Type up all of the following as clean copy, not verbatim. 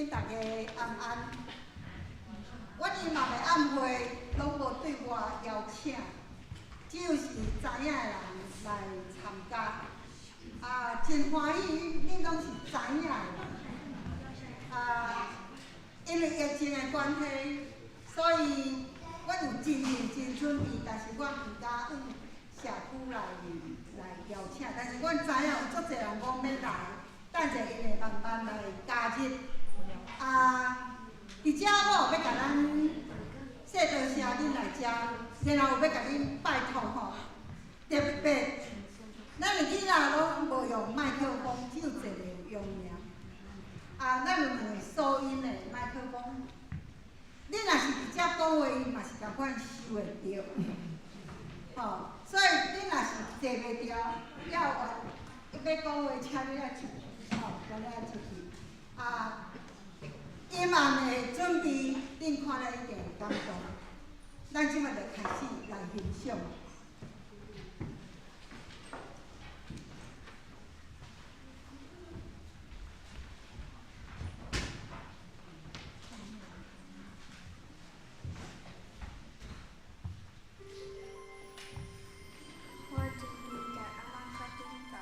恁大家晚安。阮音樂的晚會攏無對外邀請，只有是知影的人來參加。啊，真歡喜，恁攏是知影的人。啊，因為疫情的關係，所以阮有真認真準備，但是阮毋敢往社區內面來邀請。但是阮知影有足濟人講欲來，等者𪜶會慢慢來加入。啊，佇遮我有欲共咱細道城恁來遮，然後有欲共恁拜託吼，特別咱的囡仔攏無用麥克風，只有一个有用爾。啊，咱有兩個收音的麥克風，你若是佇遮講話，伊嘛是仝款收會著。吼，所以你若是坐袂牢，要欲講話，請你愛出去，吼，請你愛出去。啊，音樂的準備，恁看了一定會感動。咱這擺就開始來欣賞。我真期待阿嬤較緊到。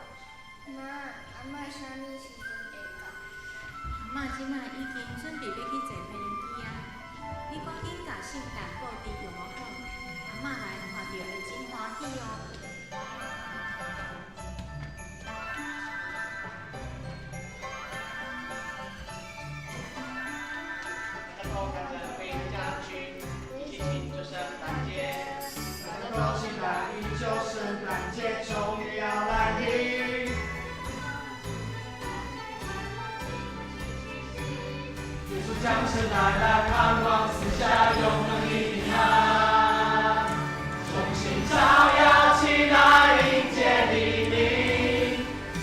媽，阿嬤啥物時陣會到？阿嬤這擺已經準備欲去坐飛機啊！你趕緊共聖誕布置用好，阿嬤來看著會真歡喜哦。抬頭看著回家去，一起慶祝聖誕節。大家都期待已久，聖誕節終於要來臨。耶穌降生帶來盼望，賜下永恆的平安。眾星照耀起來，迎接黎明。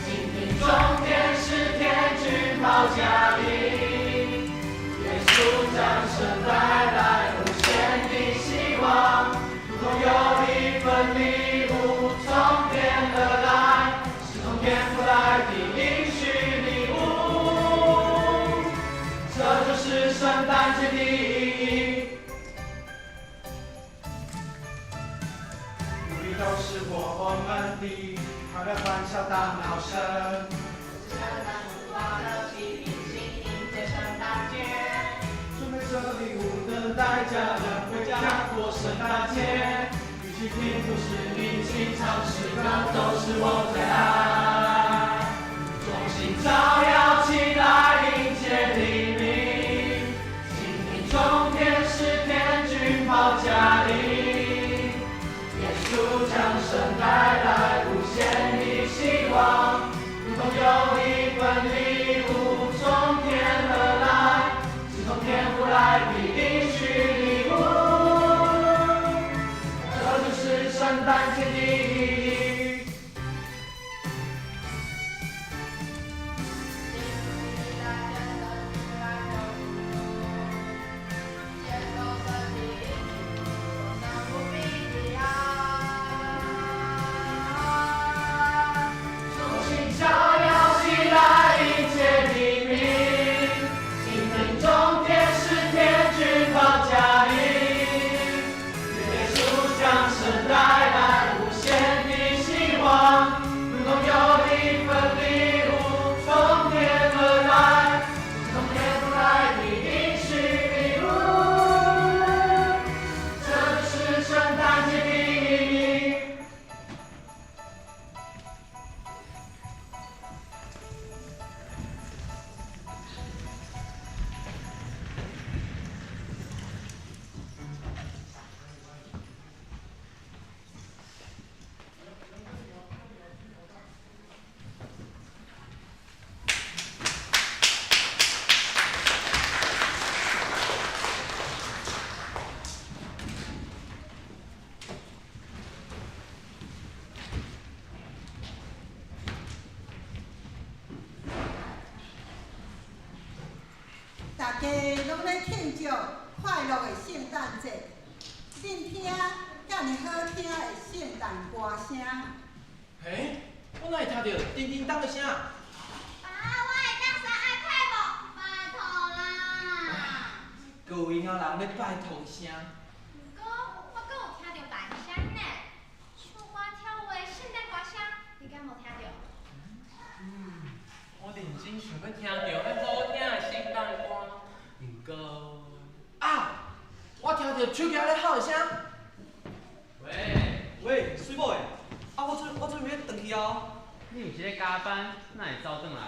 傾聽眾天使天軍報駕臨。耶穌降生帶來無限的希望，如同有一份禮物從天而來，是從天父來的應許禮物。這就是聖誕節的意義。努力都是我們的，快樂歡笑大鬧聲。聖誕樹花樂齊一起迎接聖誕節。準備著禮物，等待家人回家過聖誕節。一起聽故事，一起唱詩歌，都是我最愛。眾星照耀起來，迎接黎明。傾聽眾天使天軍報駕臨。耶穌降生帶來無限的希望，如同有一份禮物從天而來，是從天父來的應許禮物。這就是聖誕節的意義。接受神的應許，那無比的愛。眾星照耀起來，迎接黎明。傾聽眾天使天軍報駕臨。耶穌降生帶來無限的希望，如同有一份禮物從天而來，是從天父來的應許禮物。這就是聖誕節的意義。大家攏咧慶祝快樂的聖誕節，恁聽遮爾好聽的聖誕歌聲。嘿，我哪會聽著叮叮當的聲？爸，我會當使 iPad 無？拜託啦！高位有人咧拜托声。毋过我阁有听著别个声音呢，唱歌跳舞的圣诞歌声，你敢无听著？我认真想欲听著彼好听的圣诞歌，毋过啊，我听著手机咧吼的声。喂，喂，媠某的，啊，我准备欲转去哦。你毋是咧加班，哪会走转来？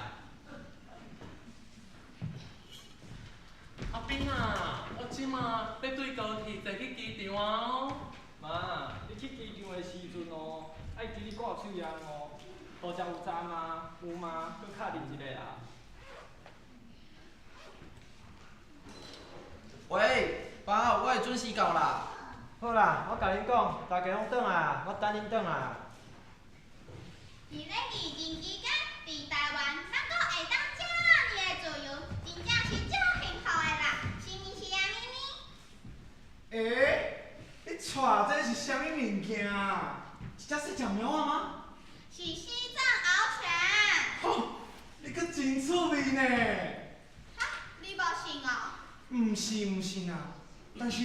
阿斌啊，我这马欲对高铁坐去机场啊哦。妈，你去机场的时阵哦，爱记得挂喙罨哦。路上有查吗？有吗？阁确认一下啦。喂，爸，我会准时到啦。好啦，我共恁讲，大家拢转来，我等恁转来。伫咧疫情期间，伫台湾，咱阁会当遮尔的自由，真正是足幸福的啦，是毋是啊，咪咪？欸，你带这是啥物物件啊？一只细只猫仔吗？是西藏獒犬。吼，你阁真趣味呢。哈，你无信哦？毋是毋是啦，但是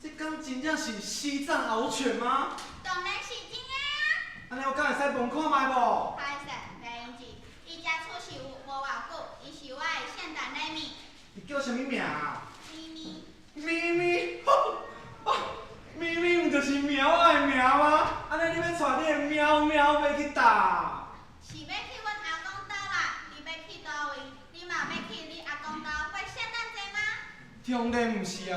这敢真正是西藏獒犬吗？当然是真的啊！按呢我敢会使摸看觅无？歹势，袂用得，伊才出世有无偌久，伊是我的圣诞礼物。伊叫啥物名啊？咪咪。咪咪，吼，啊，咪咪毋就是猫仔的名吗？按呢你欲带你的喵喵欲去佗？是欲去阮阿公兜啦，你欲去佗位？你嘛欲去你阿公兜过圣诞节吗？当然毋是啊，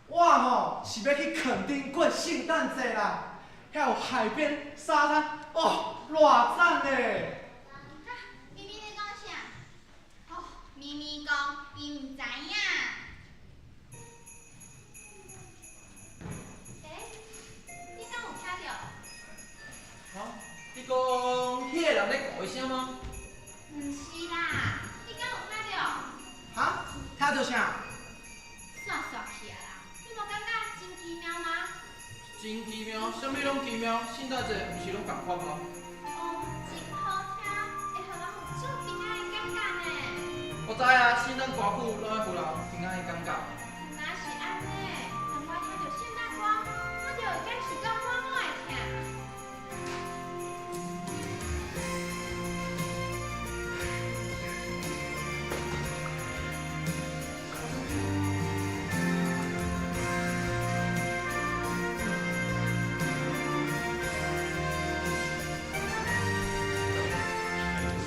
我吼是欲去垦丁过圣诞节啦，遐有海边、沙滩，哦，偌赞咧！哈，咪咪咧讲啥？哦，咪咪讲伊毋知影。欸，你敢有听著？哈？你讲彼个人咧讲的声吗？毋是啦，你敢有听著？哈？听著啥？煞煞去啊啦！你无感觉真奇妙吗？真奇妙，啥物拢奇妙，圣诞节毋是拢仝款吗？哦，真好听，会予人有足平安的感觉呢。我知啊，圣诞歌曲拢爱予人平安的感觉。若是按呢，当我听著圣诞歌，我就会感受到满满的疼。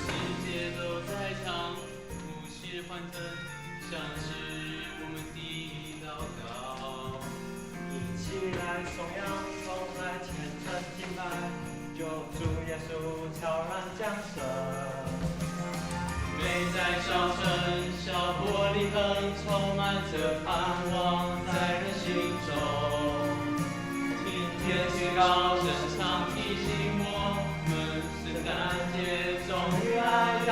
全世界都在唱，无限欢腾，像是我们的祷告。一起来颂扬，同来虔诚敬拜，救主耶稣悄然降生。美在小城，小伯利恒，充满着盼望在人心中。听天使高声唱，提醒我们，圣诞节终于来到。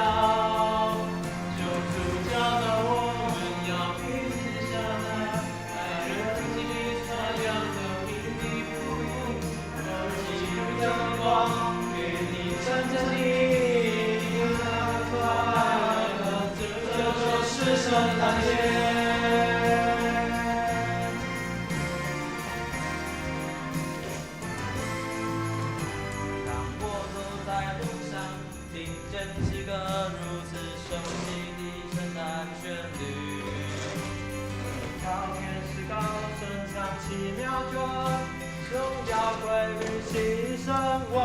救主教导我们要彼此相爱，爱人如己，传扬和平的福音。哦，基督的光，给你真正的快乐，这就是圣诞节。当我走在路上，听见这个如此熟悉的圣诞旋律。当天使高声唱奇妙歌，荣耀归于牺牲王。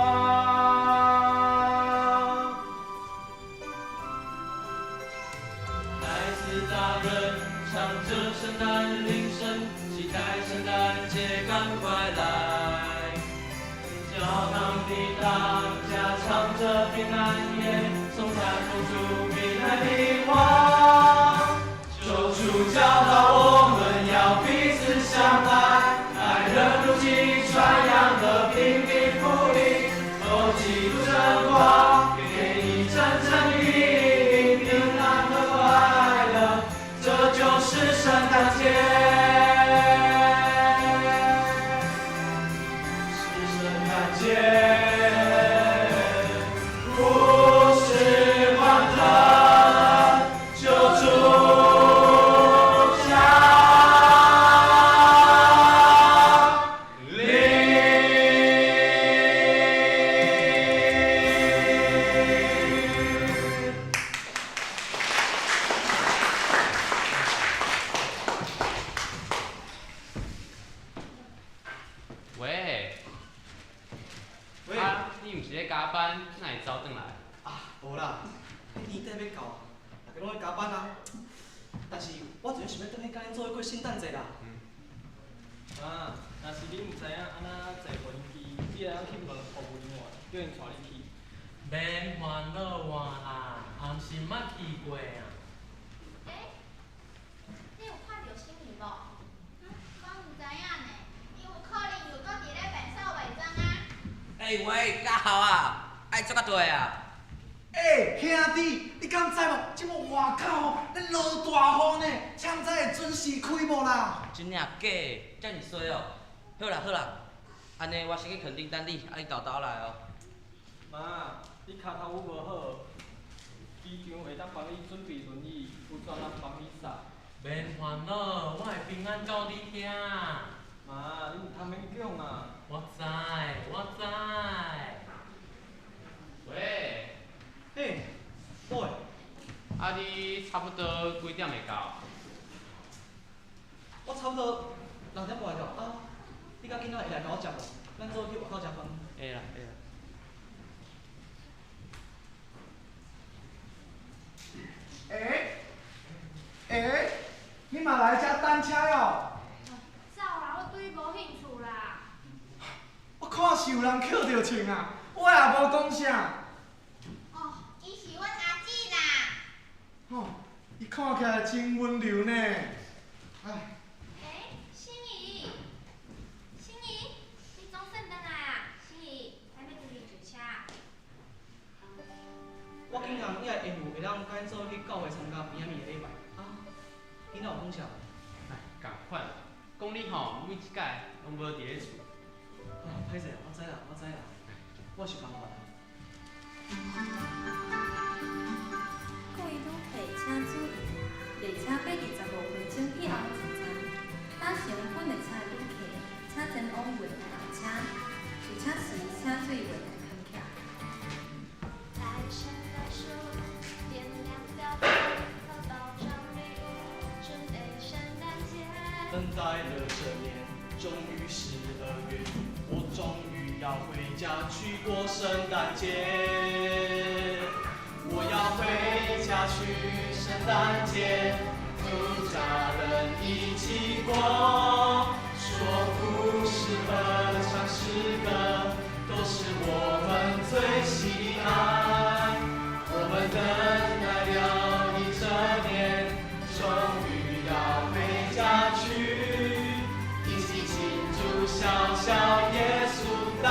孩子大人唱着圣诞铃声，期待圣诞节赶快来。教堂的大家唱着平安夜，颂赞奉主必来的王。救主教导我们要彼此相爱，爱人如己，传扬和平的福音。哦，基督真光，给你真正的平安和快乐，这就是圣诞节。是圣诞节，不是欢乐，救主降你毋是咧加班，哪會走轉來？啊，無啦，彼年底欲到，大家攏咧加班啊。但是我就是想欲轉去佮恁做伙過聖誕節啦。啊，若是你毋知影按怎坐無人機，你會當去問服務人員，叫𪜶帶你去。免煩惱我啦，也毋是毋捌去過啊。欸，你有看著心怡無？我毋知影呢，伊有可能又閣佇咧便所化妝啊。欸喂，較好啊，愛做較大啊。欸，兄弟，你敢知無？這馬外口吼咧落大雨呢，車毋知會準時開無啦？真正假的？遮爾衰哦。好啦好啦，按呢我先去墾丁等你，啊你沓沓來哦。媽，你跤頭趺無好，機場會當幫你準備輪椅，有專人幫你捒。免煩惱，我會平安到你遐。媽，你毋通免講啊。我知，我知。喂。嘿，喂。啊，你差不多幾點會到？我差不多6點半會到啊。你佮囡仔會來共我接無？咱做伙去外口食飯。會啦，會啦。欸欸，你嘛來遮等車哦？走啦，我對你無興趣啦。我看是有人抾著銃啊，我也無講啥。哦，伊是阮阿姊啦。吼，伊看起來真溫柔呢。唉。欸，心怡，心怡，你總算轉來啊！心怡，咱欲佗位坐車。我緊人伊會下午會當佮恁做伙去教會參加平安暝的禮拜啊。囡仔有講啥無？唉，仝款，講你吼每一擺攏無佇咧厝。啊，歹勢，我知啦，我知啦，我是麻煩啦。各位旅客請注意，列車85分鐘以後一站，搭乘本列車的旅客，請前往月台下車。上車時請注意月台坎徛。帶聖誕樹，點亮吊燈，和包上禮物，準備聖誕節。等待了整年，終於12月，我終於要回家去過聖誕節。我要回家去聖誕節，和家人一起過，說故事和唱詩歌，都是我們最喜愛。我們等待了一整年，終於要回家去，一起慶祝小小耶穌誕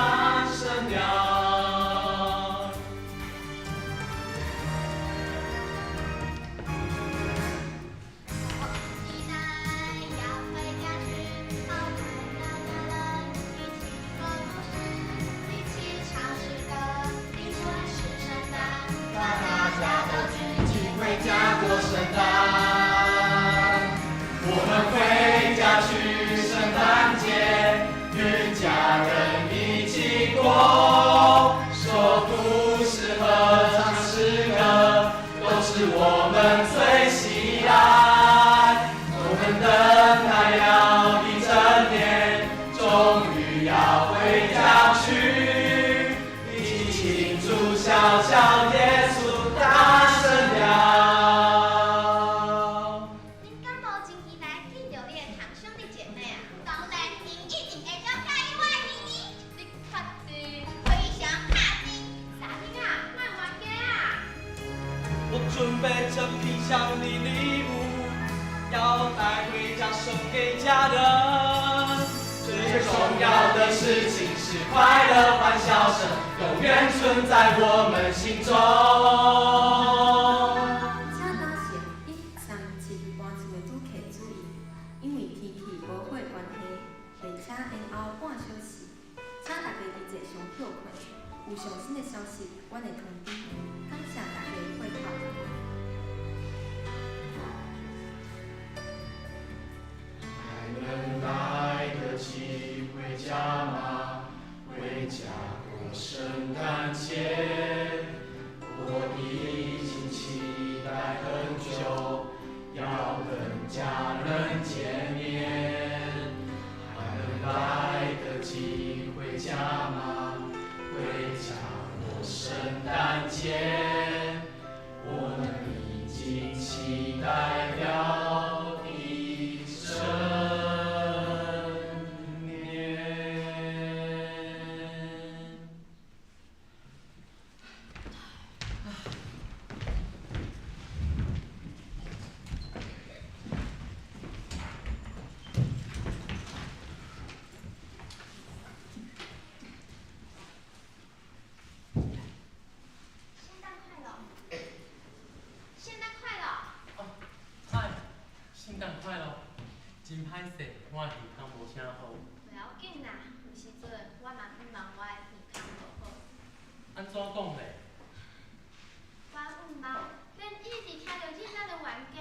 生了。我期待要回家去，好快樂的人一起說故事，一起唱詩歌，因為是聖誕，大家都聚集回家過聖誕。我們回家去聖誕節，與家人一起過，說故事和唱詩歌，都是我們最喜愛。我們等待了一整年，終於要回家去，一起慶祝小小耶穌誕生了。恁敢無真期待見著你的堂兄弟姐妹啊？當然，𪜶一定會足佮意我的妮妮。你確定？非常確定。啥囡仔，莫冤家啊！我準備整皮箱的禮物，要帶回家送給家人。最重要的事情是快樂歡笑聲永遠存在我們心中。請搭乘137班次的旅客注意，因為天氣無好的關係，列車延後半小時，請大家佇坐上歇睏。有上新的消息，阮會通知。感謝大家的配合。還能來得及回家嗎？回家過聖誕節，我已經期待很久，要跟家人見面。還能來得及回家嗎？回家节，我們已經期待了一整年。聖誕快樂！聖誕快樂！嗨，聖誕快樂！真歹勢，我的耳孔無啥好。袂要緊啦，有時陣我嘛毋茫我的耳孔無好。按怎講咧？我毋茫，恁一直聽著囡仔的冤家，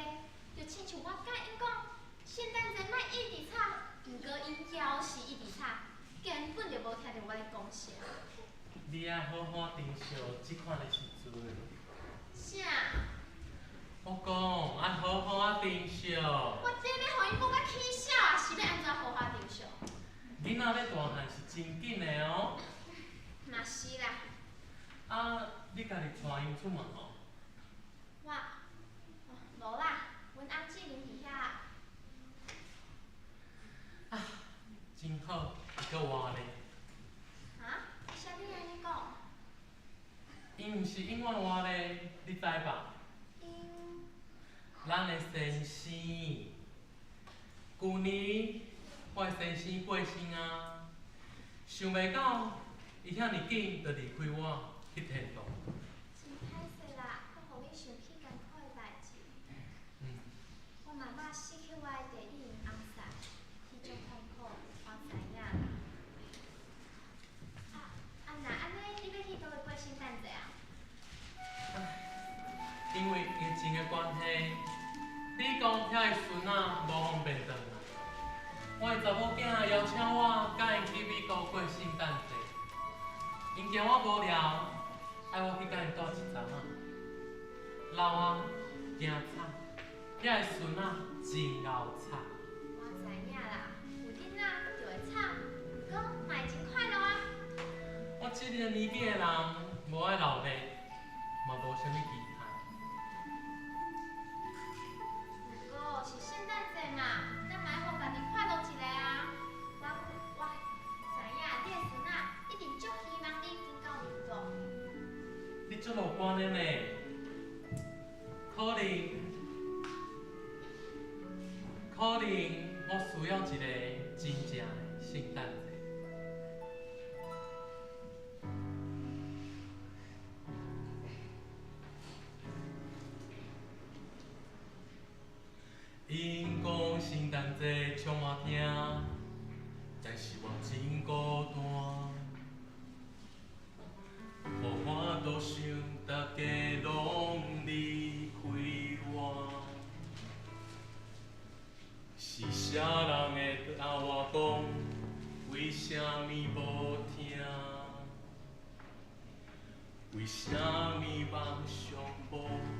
就親像我佮𪜶講，聖誕節莫一直吵，毋過𪜶猶是一直吵，根本就無聽著我咧講啥。你愛好好珍惜這款的時陣。啥？我講愛好好仔珍惜。我這欲予𪜶母甲起痟啊，是欲按怎好好珍惜？囡仔欲大漢是真緊的哦。嘛是啦。啊，你家己帶𪜶出門哦？我，無啦，阮翁志玲佇遐。啊，真好，伊閣活咧。哈？啥物按呢講？伊毋是永遠活咧，你知吧？𪜶。咱的先生，舊年我的先生過身啊，想袂到伊遐爾緊就離開我去天堂。真歹勢啦，閣予你想起艱苦的代誌。我媽媽失去我的第一任翁婿，彼種痛苦我知影啦。啊，若按呢，你欲去佗位過聖誕節啊？因為疫情的關係，你公遐的孫仔無方便轉來。我的查某囝邀請我佮𪜶去美國過聖誕節，𪜶驚我無聊，愛我去佮𪜶蹛一陣仔。老啊，驚慘，遐的孫仔真𠢕吵。我知影啦，有囡仔就會吵，毋過嘛會真快樂啊。我這个年紀的人，無愛鬧熱，嘛無啥物期盼。毋過是聖誕節嘛，咱嘛愛予家己快樂一下啊！我知影你的孫仔一定足希望你緊到美國。你足樂觀的呢？可能，可能我需要一個真正的聖誕節。𪜶講聖誕節充滿疼，但是我真孤單，無法度想大家攏離開我，是啥人會對我講，為啥物無聽？為啥物夢想無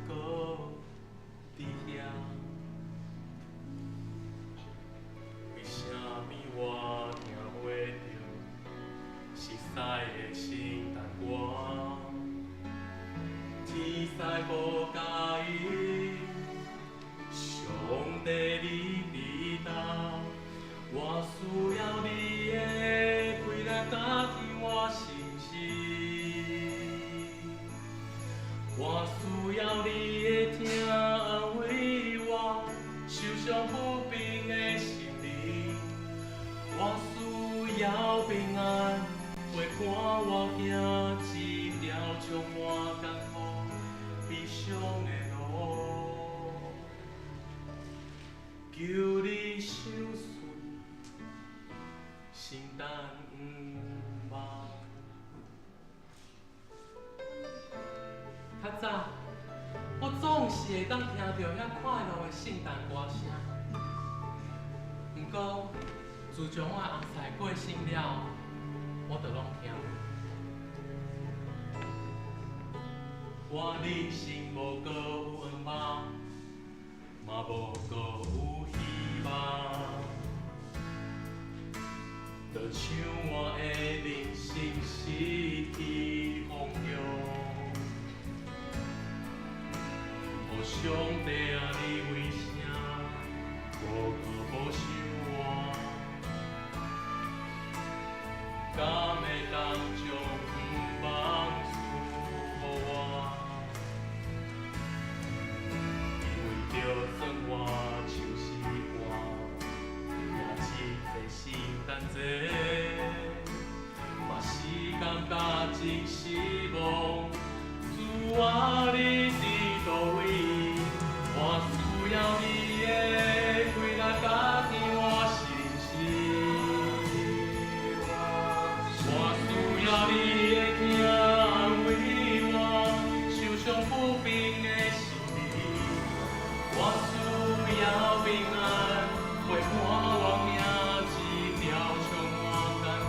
閣佇遐？為啥物我聽袂著熟似的聖誕歌？天使無佮意，上帝你佇佗？我需要你的氣來加添我信心，我需要你的疼安慰我受傷不平的心靈，我需要平安陪伴我行這條充滿艱苦悲傷的路。求你賞賜聖誕夢。較早，我總是會當聽著遐快樂的聖誕歌聲。毋過，自從我的翁婿過身了，我就攏聽無。我人生無閣有願望，嘛無閣有希望。就像我的人生失去方向，上帝啊，你為啥無顧保守我？敢會當將願望賜予我？因為就算我唱詩歌，也一個聖誕節，嘛是感覺真失望。主啊，你佇佗位？我需要你的氣力加添我信心。我需要你的疼安慰我受傷不平的心靈。我需要平安陪伴我行這條充滿艱苦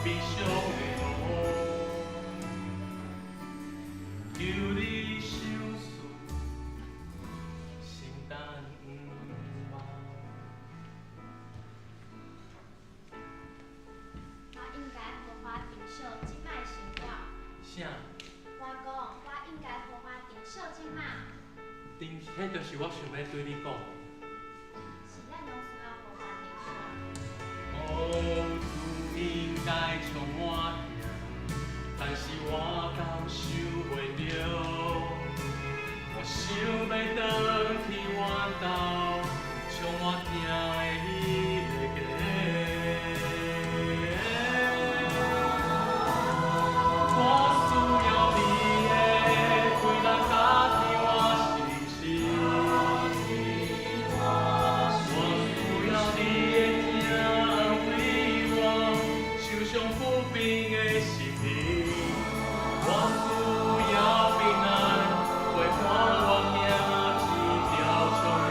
悲傷的路。求你賞賜聖誕願望。我應該好好珍惜這擺生活。啥？我講，我應該好好珍惜這擺。珍惜，彼就是我想欲對你講。是咱攏需要好好珍惜。哦，主應該充滿疼，但是我感受袂著。我想欲轉去阮兜，充滿疼的彼个家。我需要你的氣力加添我信心。我需要你的疼安慰我受傷不平的心靈。我需要平安陪伴我行這條充滿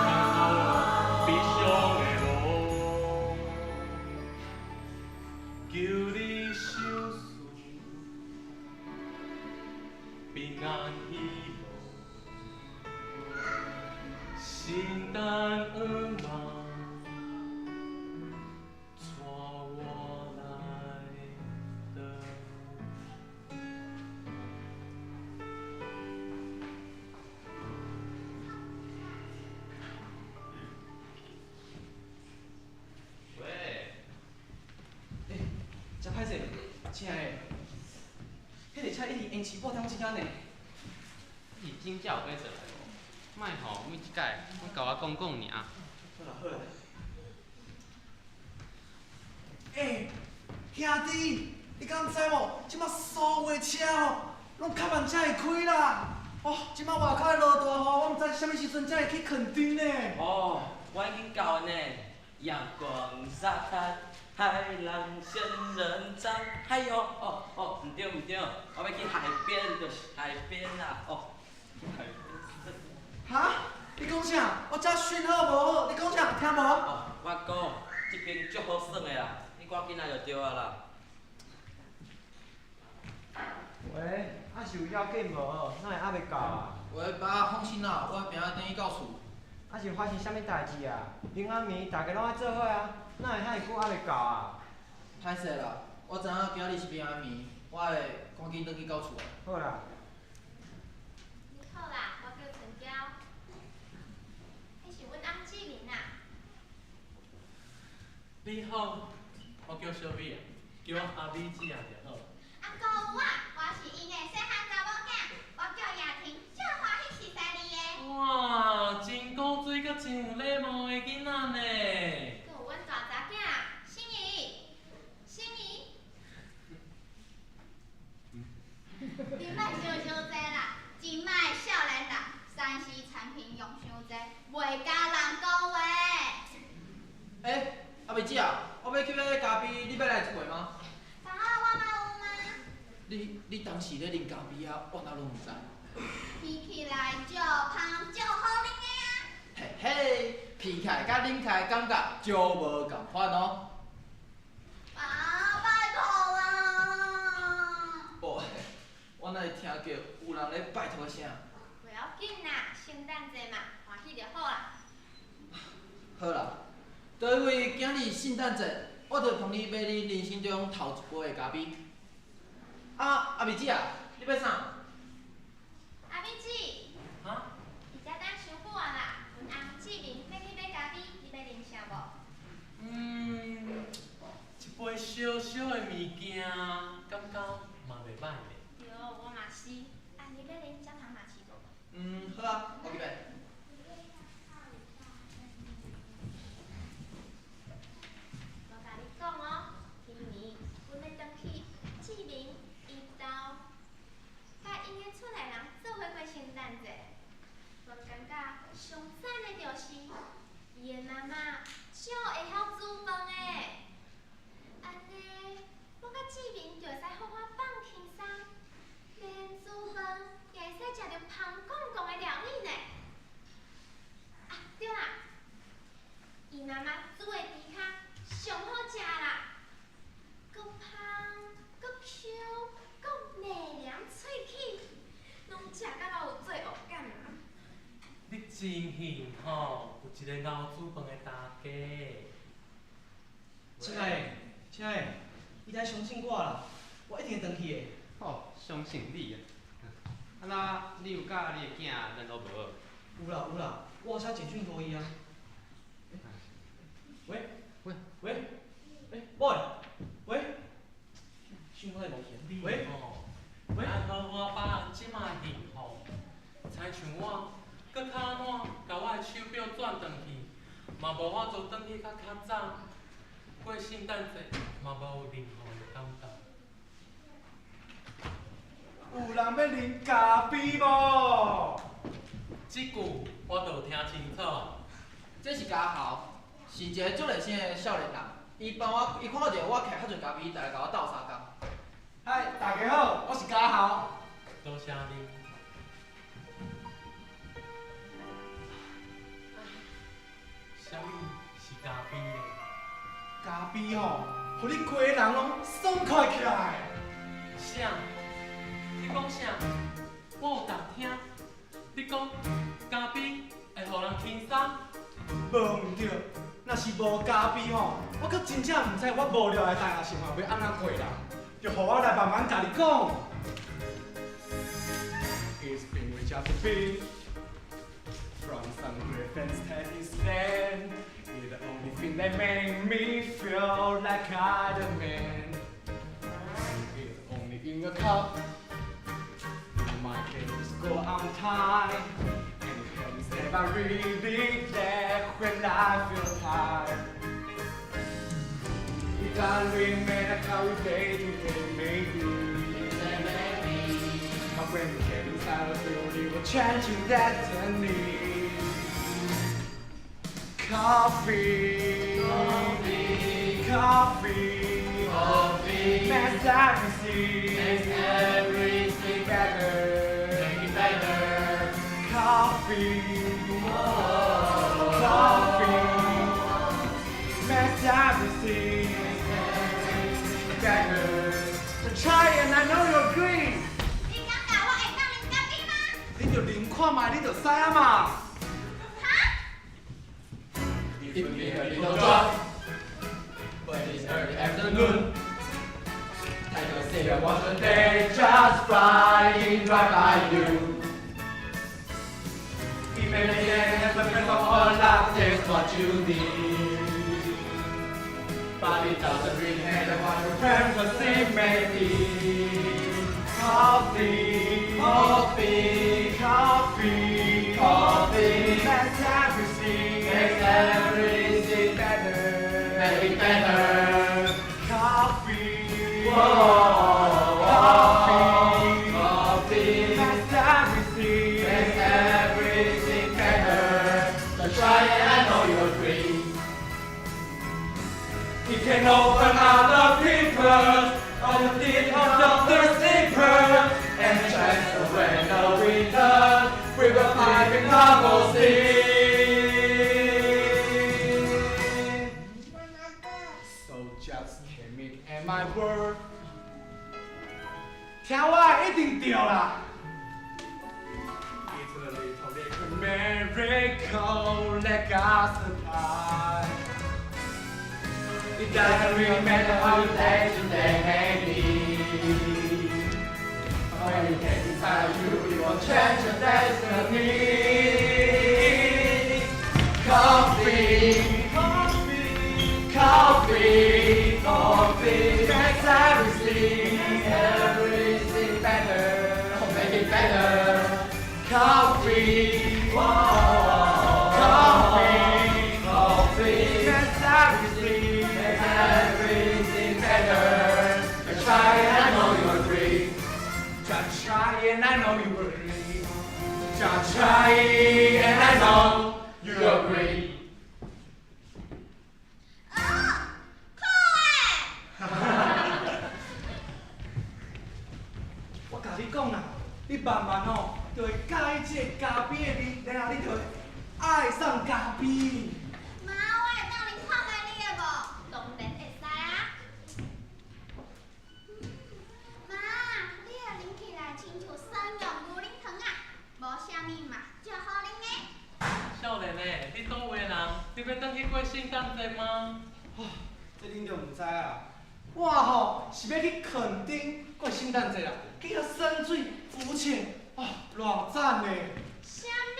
艱苦悲傷的路。求你賞賜平安喜樂，聖誕願望，帶我來轉。喂，欸，真歹勢，親愛的，彼个車一直延遲半點鐘呢。伊真正有欲做來無？莫吼，每一擺攏共我講講爾。好啦好啦。欸，兄弟，你敢知無？這馬所有的車吼，攏較慢才會開啦。哦，這馬外口的落大雨，我毋知啥物時陣才會去墾丁呢。哦，我已經到呢。陽光沙灘，海浪仙人掌，還有哦哦，毋對毋對，我欲去海邊，就是海邊啦，哦，海邊。哈？你講啥？我這訊號無好，你講啥？聽無？哦，我講這邊足好耍的啦，你趕緊來就對啊啦。喂，啊是有要緊無？哪會猶未到啊？喂，爸，放心啦，我會平安轉去到厝。啊是發生啥物代誌啊？平安暝大家攏愛做伙啊，哪會遐爾久猶未到啊？歹勢啦，我知影今仔日是平安暝，我會趕緊轉去到厝。好啦。你好啦，我叫陳嬌，彼是阮翁志明啊。你好，我叫小美啊，叫我阿美姊啊就好。啊，閣有我，我是𪜶的細漢查某囝，我叫雅婷，足歡喜認識你的。哇，真古錐閣真有禮貌的囡仔呢。閣有阮大查囝，心怡，心怡。你莫想傷濟啦，這擺少年人3C 產品用傷濟，袂共人講話。欸，阿美姊啊，我欲去買咖啡，你欲來一杯嗎？包仔我嘛有嗎？你當時咧啉咖啡啊，我哪攏毋知。闻起來足香足好啉的啊！嘿嘿，闻起來佮啉起來感覺足無仝款哦。啊，拜託啦！哦，我哪會聽著有人咧拜託的聲？袂要緊啦，聖誕節嘛，歡喜就好啦。好啦，就因為今日聖誕節，我就予你買你人生中頭一杯的咖啡。啊，阿美姊啊，你欲啥？阿美姊。哈？伊的媽媽足會曉煮飯的。按呢，我佮志明就會使好好放輕鬆，免煮飯也會使食著芳絳絳的料理呢。啊，對啦，伊媽媽煮的豬跤上好食啦，閣芳、閣 Q、閣袂黏喙齒，攏食甲我有罪惡感啊！你真幸吼，有一個𠢕煮飯的大家。親愛的，親愛的，你愛相信我啦，我一定會轉去的。好，相信你啊！啊那，你有佮你的囝聯絡無？有啦有啦，我有寫簡訊予伊啊。喂喂喂，欸，喂喂，訊號無去。喂喂，愛予我放這麼幸福，親像我，閣較按怎共我的手錶轉轉去，嘛無法度轉去較較早。過聖誕節嘛無任何的感覺。有人欲啉咖啡無？這句我就聽清楚。這是家豪，是一個足熱心的少年人。伊幫我，伊看著我揢較濟咖啡，就來共我鬥相共。嗨，大家好，我是家豪。多謝你。啥物是咖啡呢？咖啡吼，予你規个人攏爽快起來。啥？你講啥？我有當聽。你講咖啡會予人輕鬆？無毋對，若是無咖啡吼，我閣真正毋知我無聊的大學生活欲按怎過啦。就予我來慢慢共你講。It's been with just a bit from some great fantasy land. It's the only thing that make me feel like I'm the man. It's only in a cup. My days go on time. And it's never really there when I feel tired. It doesn't really matter how we day to day may be. But when you get inside of you, you will change your destiny. Coffee, coffee, coffee, coffee makes everything, makes everything better, make it better. Coffee, coffee makes everything better. Try and I know you agree. 你感覺我會當啉咖啡嗎？你就啉看覓，你就知啊嘛。 It may be a little drop, but it's early afternoon. I can see I watch the day just flying right by you. Even if you never been all life, That's what you need. But it doesn't really matter what your fantasy may be. Coffee, coffee, coffee, coffee makes everything, makes everything better, make it better. Coffee, Whoa, coffee, coffee makes everything, makes everything better. So try it, I know you agree. It can open other people on the feet of the sleeper and chase away the winter. We will find a double scene. So just take me at my word. 聽我的一定對啦。It's a little little miracle that God supply. It doesn't really matter how your day today may be. When you get inside you, you will change your destiny. Coffee, coffee, coffee, coffee makes everything, Everything better, make it better. Coffee, coffee, coffee makes everything, makes everything better. Just try it, I know you agree. Just try and I know you agree. Just try and I know you agree. 你講啦，你慢慢哦，就會佮意這個咖啡的味，然後你就會愛上咖啡。媽，我會當啉看覓你的無？當然會使啊。媽，你的啉起來親像山羊牛奶糖啊，無啥物嘛，足好啉的。少年的，你佗位人？你欲轉去過聖誕節嗎？哦，這恁就毋知啊。我吼是欲去墾丁過聖誕節啦，去遐耍水浮潛，哦，偌讚的！啥物？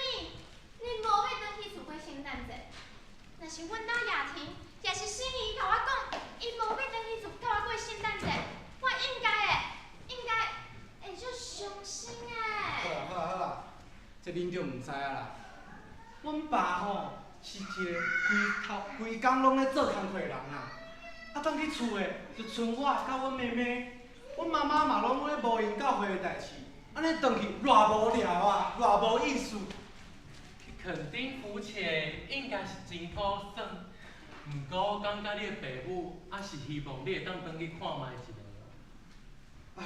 你無欲轉去厝過聖誕節？若是阮兜雅婷，也是心儀共我講，伊無欲轉去厝佮我過聖誕節，我應該會，應該會足傷心的。好啦好啦好啦，這恁就毋知啊啦。阮爸吼是一個規頭規工攏咧做工課的人啦。啊，轉去厝的就賰我佮阮妹妹，阮媽媽嘛攏咧無閒教會的代誌，按呢轉去偌無聊啊，偌無意思。去墾丁浮潛應該是真好耍，毋過我感覺你的爸母猶是希望你會當轉去看覓一下。唉，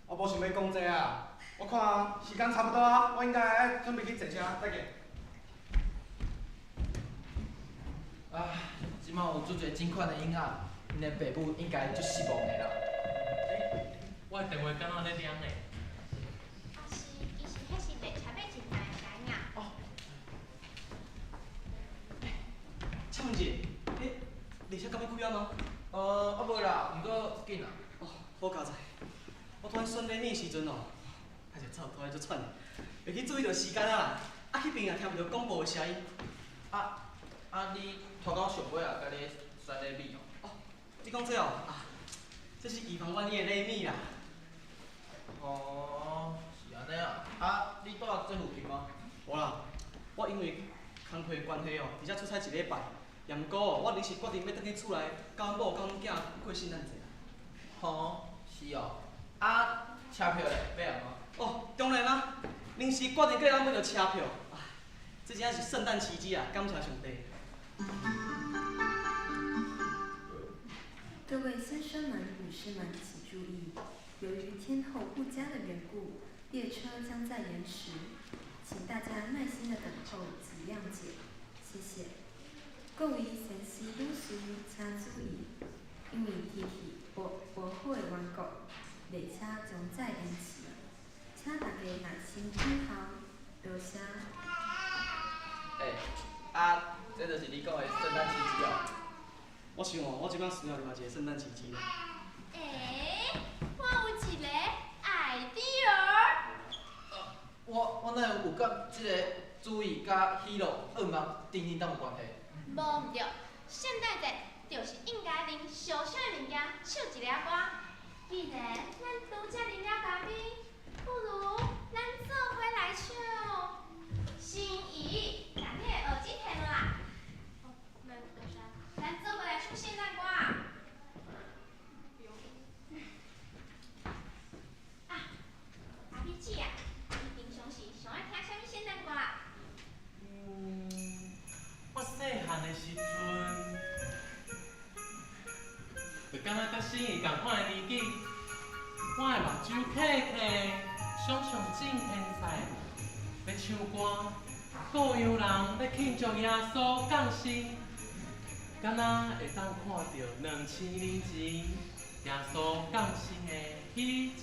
我無想欲講這啊，我看時間差不多啊，我應該愛準備去坐車，再見。啊，這擺有足濟這款的囡仔，𪜶的爸母應該足失望的啦。欸，我的電話敢若咧響呢？啊是，其實彼是列車尾一站的聲音。哦。欸，請問一下，彼列車敢欲開啊嗎？猶未啦，毋過緊啦。哦，好佳哉！我拄仔選禮物的時陣哦，歹勢走，拄仔足喘的，袂去注意著時間啊啦。啊，彼邊也聽毋著廣播的聲音。啊，你拖到上尾也閣咧選禮物哦？哦，你講這哦，啊，這是以防萬一的禮物啦。哦，是按呢啊。啊，你住這附近嗎？無啦，我因為工課的關係哦，佇遮出差一禮拜，也毋過哦，我臨時決定欲轉去厝內，佮阮某佮阮囝過聖誕節。吼，是哦。啊，車票咧，買了嗎？哦，當然啦，臨時決定閣會當買著車票。啊，這真正是聖誕奇蹟啊！感謝上帝。各位先生們、女士們，請注意，由於天候不佳的緣故，列車將再延遲，請大家耐心的等候及諒解，謝謝。各位先生、女士，請注意，因為天氣無好的緣故，列車將再延遲，請大家耐心等候，多謝。欸，啊，這就是你講的聖誕奇蹟哦。我想哦，我這擺需要另外一個聖誕奇蹟啦。欸，我有一個 idea。我哪會有佮這個主意佮喜樂、願望等等當有關係？無毋對，聖誕節就是應該啉小小的物件，唱一下歌。既然咱拄才啉了咖啡，不如咱做伙來唱。心儀，共你的耳機提落來。哦，咱多謝。咱做伙來唱聖誕歌。啊，阿美姊啊，你平常時上愛聽啥物聖誕歌啊？我細漢的時陣，就敢若佮心儀仝款的年紀，我的目睭瞌瞌，想像進天使咧唱歌，羔羊人咧慶祝耶穌降生，敢若會當看著2000年前耶穌降生的彼一暝。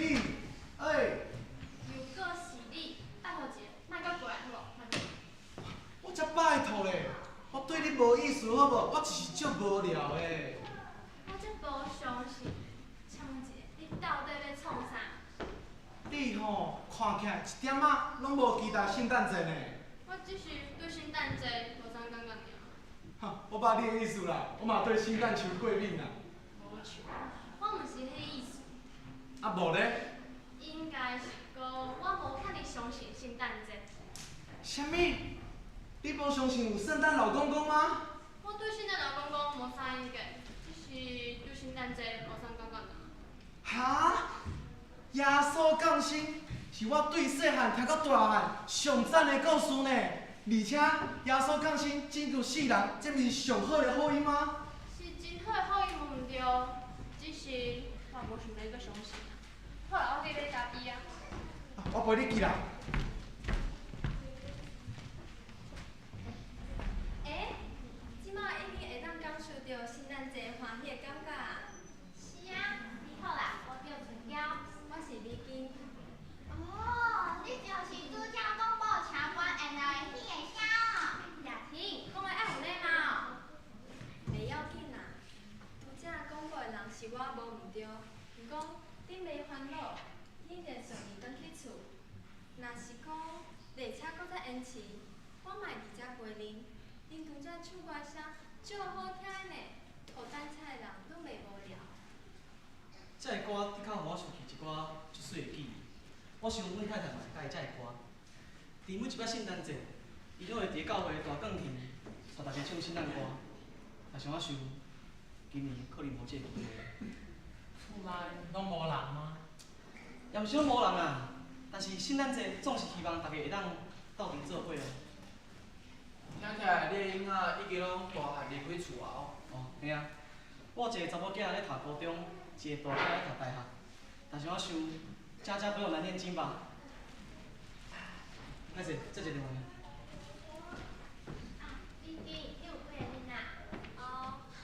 你，欸！又阁是你，拜託一下，莫閣過來好無？莫閣。我才拜託咧，我對你無意思好無？我只是足無聊的。我才無相信，請問一下，你到底欲創啥？你吼，看起來一點仔攏無期待聖誕節呢。我只是對聖誕節無啥感覺爾。哈，我捌你的意思啦，我嘛對聖誕樹過敏啦。無錯，我毋是彼个意思。啊無咧？應該是講我無遐爾相信聖誕節。啥物？你無相信有聖誕老公公嗎？我對聖誕老公公無啥意見，只是對聖誕節無啥感覺爾。哈？耶穌降生是我對細漢聽到大漢上讚的故事呢，而且耶穌降生拯救世人，這毋是上好的福音嗎？是真好的福音，無毋對，只是我無想欲閣相信啊。好啦，我去買咖啡啊。我陪你去啦。欸，這擺已經會當感受著聖誕節歡喜的感覺啊！是啊，你好啦，我叫春嬌，我是美金。哦，你就是拄才廣播車關緣來的彼个聲哦。雅婷，講話愛有禮貌。袂要緊啦，拄才廣播的人是我無毋對，毋過你袂煩惱，你一定順利轉去厝。若是講列車閣再延遲，我嘛會佇遮陪恁。恁拄才唱歌聲足好聽的呢，予等車的人攏袂無聊。這个歌的確予我想起一寡足媠的記憶。我想阮太太嘛會佮意這个歌。佇每一擺聖誕節，伊攏會佇教會大鋼琴帶大家唱聖誕歌。但是我想，今年可能無這个機會。厝內攏無人嗎？也毋是講無人啊，但是聖誕節總是希望大家會當鬥陣做伙啊。聽起來你的囡仔已經攏大漢離開厝啊哦。哦，嘿啊，我有一個查某囝咧讀高中，一個大囝咧讀大學。但是我想，家家本有難念經吧。歹勢，接一個電話。啊，美金，你有幾个囡仔？哦，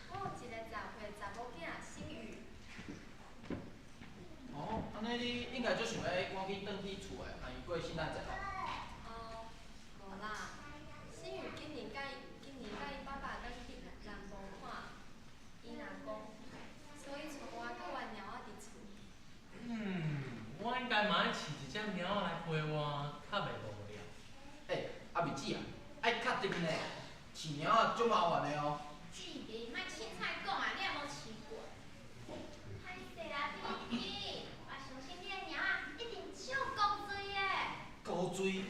我有一个10歲查某囝，姓余。哦，按呢你應該足想欲趕緊轉去厝內，共伊過聖誕節哦。哦，無啦，新宇今年佮伊爸爸轉去南部看伊阿公，所以跙我佮阮貓仔佇厝。嗯，我應該嘛愛飼一隻貓仔來陪我，較袂無聊。欸，阿美姊啊，愛確定呢，飼貓仔足麻煩的哦。志明，莫凊彩講啊，你也無飼過。歹勢啦，美金，我相信你的貓仔一定足古錐的。古錐？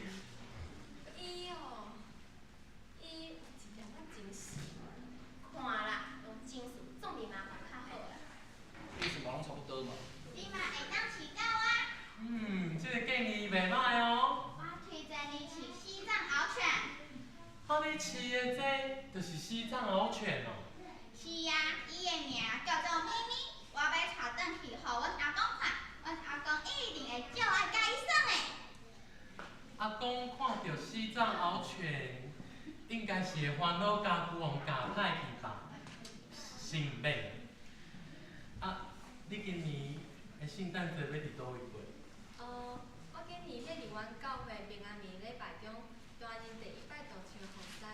伊哦，伊有一點仔情緒。看啦，用情緒總比麻煩較好啦。意思嘛攏差不多嘛。你嘛會當飼狗啊？嗯，這个建議袂歹哦。我推薦你飼西藏獒犬。啊，你飼的這就是西藏獒犬哦。是啊，伊的名叫做咪咪，我欲帶轉去予阮阿公看，阮阿公一定會足愛佮伊耍的。阿公看著西藏獒犬，應該是會煩惱家具予教歹去吧？是毋免。啊，你今年的聖誕節欲佇佗位過？哦，我今年欲佇阮教會平安暝禮拜中擔任第一擺獨唱服侍，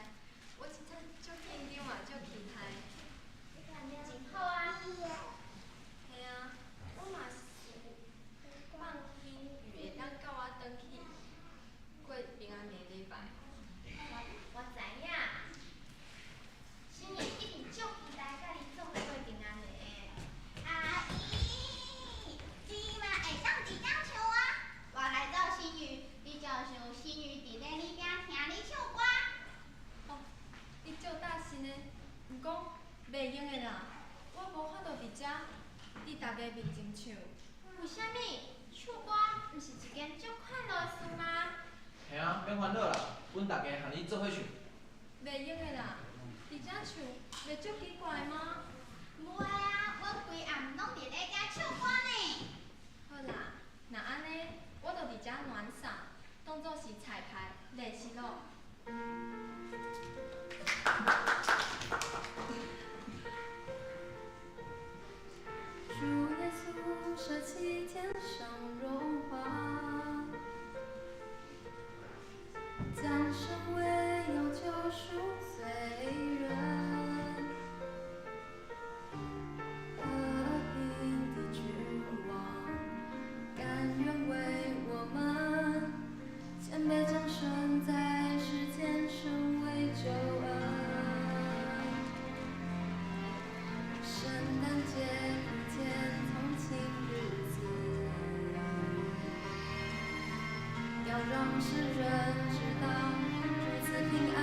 我真正足緊張嘛，足期待。真好啊！嘿啊，我嘛是望新宇會當佮我轉去過平安暝禮拜。我知影，新宇一定足期待佮你做伙過平安暝。阿姨，你嘛會當佇遮唱啊？我來做新宇，你就想新宇佇咧你邊聽你唱歌。哦，你足大聲的，毋過袂用的啦，我無法度佇遮佇大家面前唱。為啥物？唱歌毋是一件足快樂的事嗎？嘿啊，免煩惱啦，阮大家和你做伙唱。袂用的啦，佇遮唱袂足奇怪嗎？袂啊，阮規暗攏佇咧遮唱歌呢。好啦，若按呢，我就佇遮暖嗓，當作是彩排練習咯。主耶穌捨棄天上。讓世人知道主賜平安。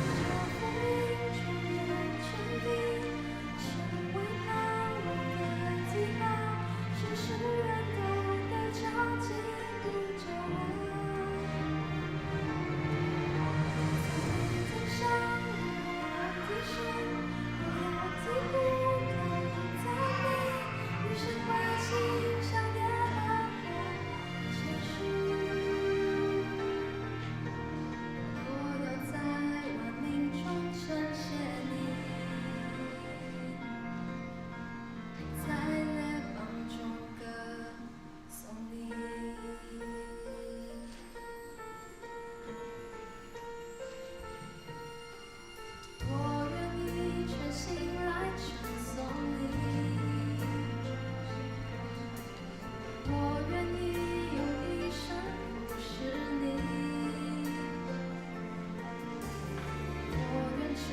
這福音傳遍全地，成為盼望的記號，使世人都得著基督救恩。在天上我的神，我要擊鼓歌讚美，與神歡欣向耶和華稱許。我要在萬民中稱謝你，在列邦中歌頌你。我願意全心來稱頌你，我願意用一生服侍你，我願成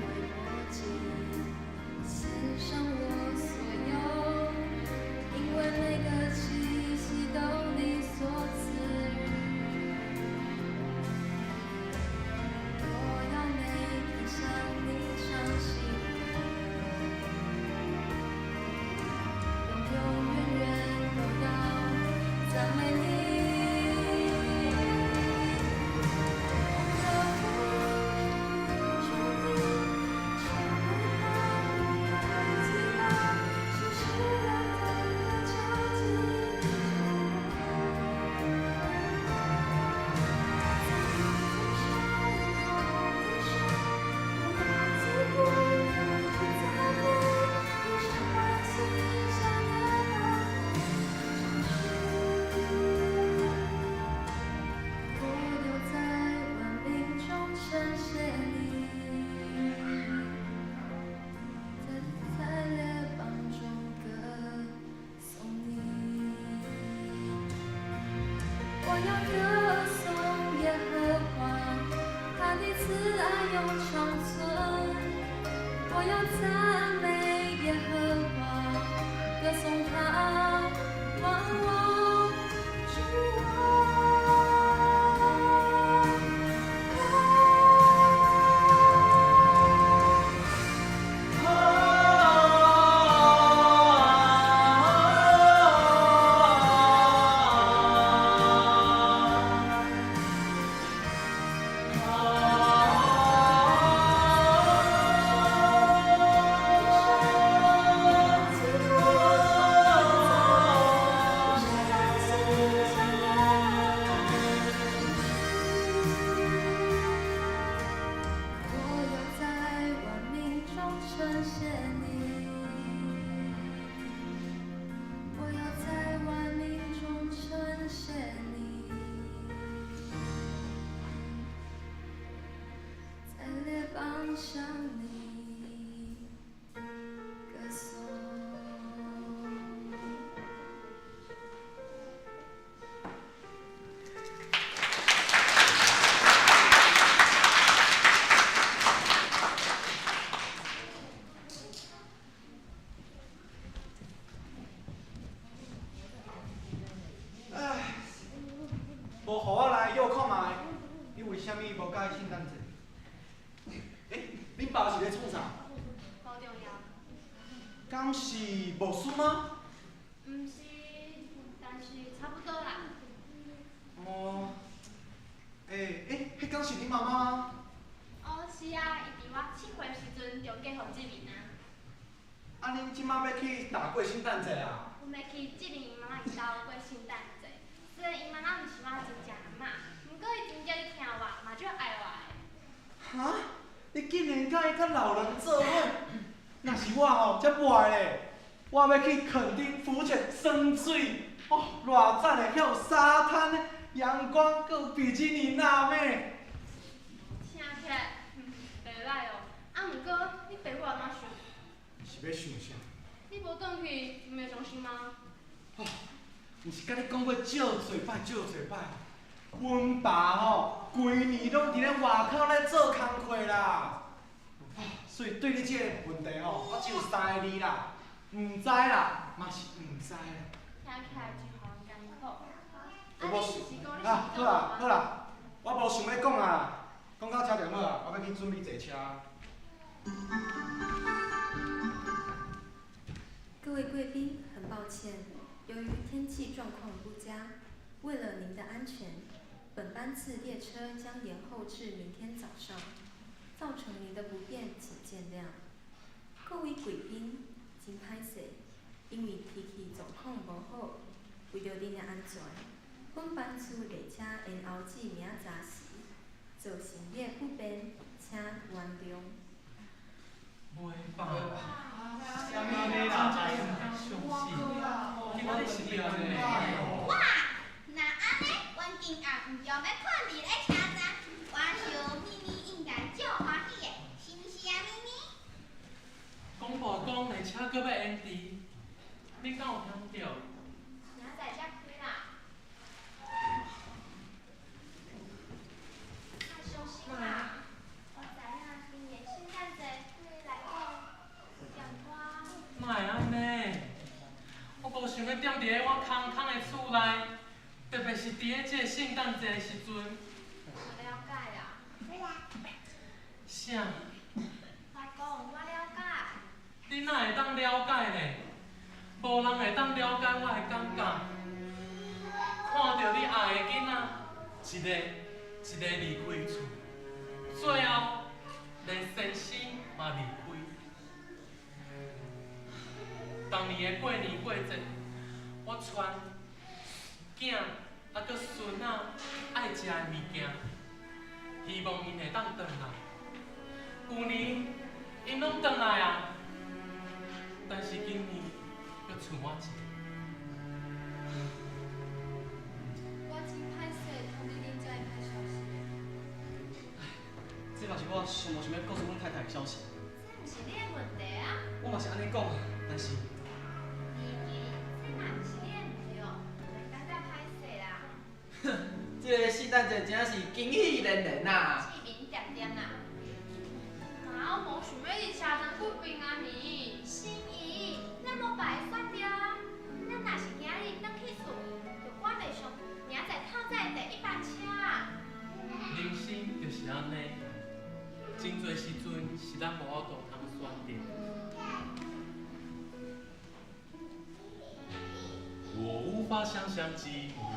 為活祭，獻上我所有，因為每個氣息都你所賜予。我要每天向你唱新歌，永永遠遠都要讚美你。這福音傳遍全地，成為盼望的記號，使世人都得著基督救恩。在天上我的神，我要擊鼓歌讚美，與神歡欣向耶和華稱許。我要在萬民中稱謝你，在列邦中歌頌你。我要歌頌耶和華，他的慈愛永長存。我要讚美耶和華，歌頌他萬王之王。我要在萬民中稱謝你，我要在萬民中稱謝你，在列邦向你歌頌。唉，無予我來約看覓，你為啥物無佮意聖誕節？欸，恁爸是咧創啥？無重要。敢是牧師嗎？毋是，但是差不多啦。哦，欸，彼敢是恁媽媽嗎？哦，是啊，伊佇我7歲時陣就嫁予志明啊。啊，恁這馬欲去佗過聖誕節啊？阮欲去志明𪜶媽媽𪜶兜過聖誕節。雖然𪜶媽媽毋是我真正阿嬤，毋過伊真正疼我，嘛足愛我的。哈？你竟然佮伊佮老人做伙？若是我吼，才無愛咧！我欲去墾丁浮潛耍水，哦，偌讚的，遐有沙灘、陽光，閣有比基尼辣妹。聽起來，袂歹哦。啊，毋過你爸母按怎想？是欲想啥？你無轉去，𪜶會傷心嗎？哦，毋是佮你講過少濟擺，少濟擺。阮爸吼，規年攏佇咧外口咧做工課啦。所以對你這個問題吼，我只有三個字啦，毋知啦，嘛是毋知啦。聽起來真予人我无想啊，好啦好啦，我无想欲讲啊，讲到遮就好啊，我欲去准备坐车。各位贵宾，很抱歉，由于天气状况不佳，为了您的安全，本班次列车将延后至明天早上，造成您的不便，请见谅。各位贵宾，真歹势，因为天气状况无好，为著恁的安全，本班次列车延后至明仔早时，造成你的不便，请原谅。袂吧？啥物啦？真正相信，今仔日是对呢。哇，若按呢，阮今暗毋用欲睏伫咧车站，我想咪咪应该足欢喜的，是毋是啊，咪咪？广播讲列车阁欲延迟，你敢有听著？明仔载才开啦。莫伤心啦，我知影今年圣诞节对你来讲有点大。莫按呢，我无想欲踮伫咧我空空的厝内，特别是伫咧这个圣诞节的时阵。我了解啦。啥？我讲我了解。你哪会当了解呢？无人会当了解我的感觉。看著你爱的囡仔，一个一个离开厝，最后连先生嘛离开。逐年的过年过节，我传囝啊阁孙仔爱食的物件，希望𪜶会当转来。旧年𪜶拢转来啊，但是今年阁剩我一个。我真歹势通知恁这个歹消息。这嘛是我上无想欲告诉阮太太的消息。这毋是你的问题啊。我嘛是按呢讲，但是。志明，这嘛毋是你的毋对，袂感觉歹势啦。哼，这个圣诞节真是惊喜连连啊！志明恬恬啦。妈，我无想欲伫车站睏平安暝。心仪，咱无别个选择啊。咱若是今日转去厝，就赶袂上明仔载透早的第一班车啊。人生就是按呢，真济时阵是咱无法度通选择。我无法想象寂寞，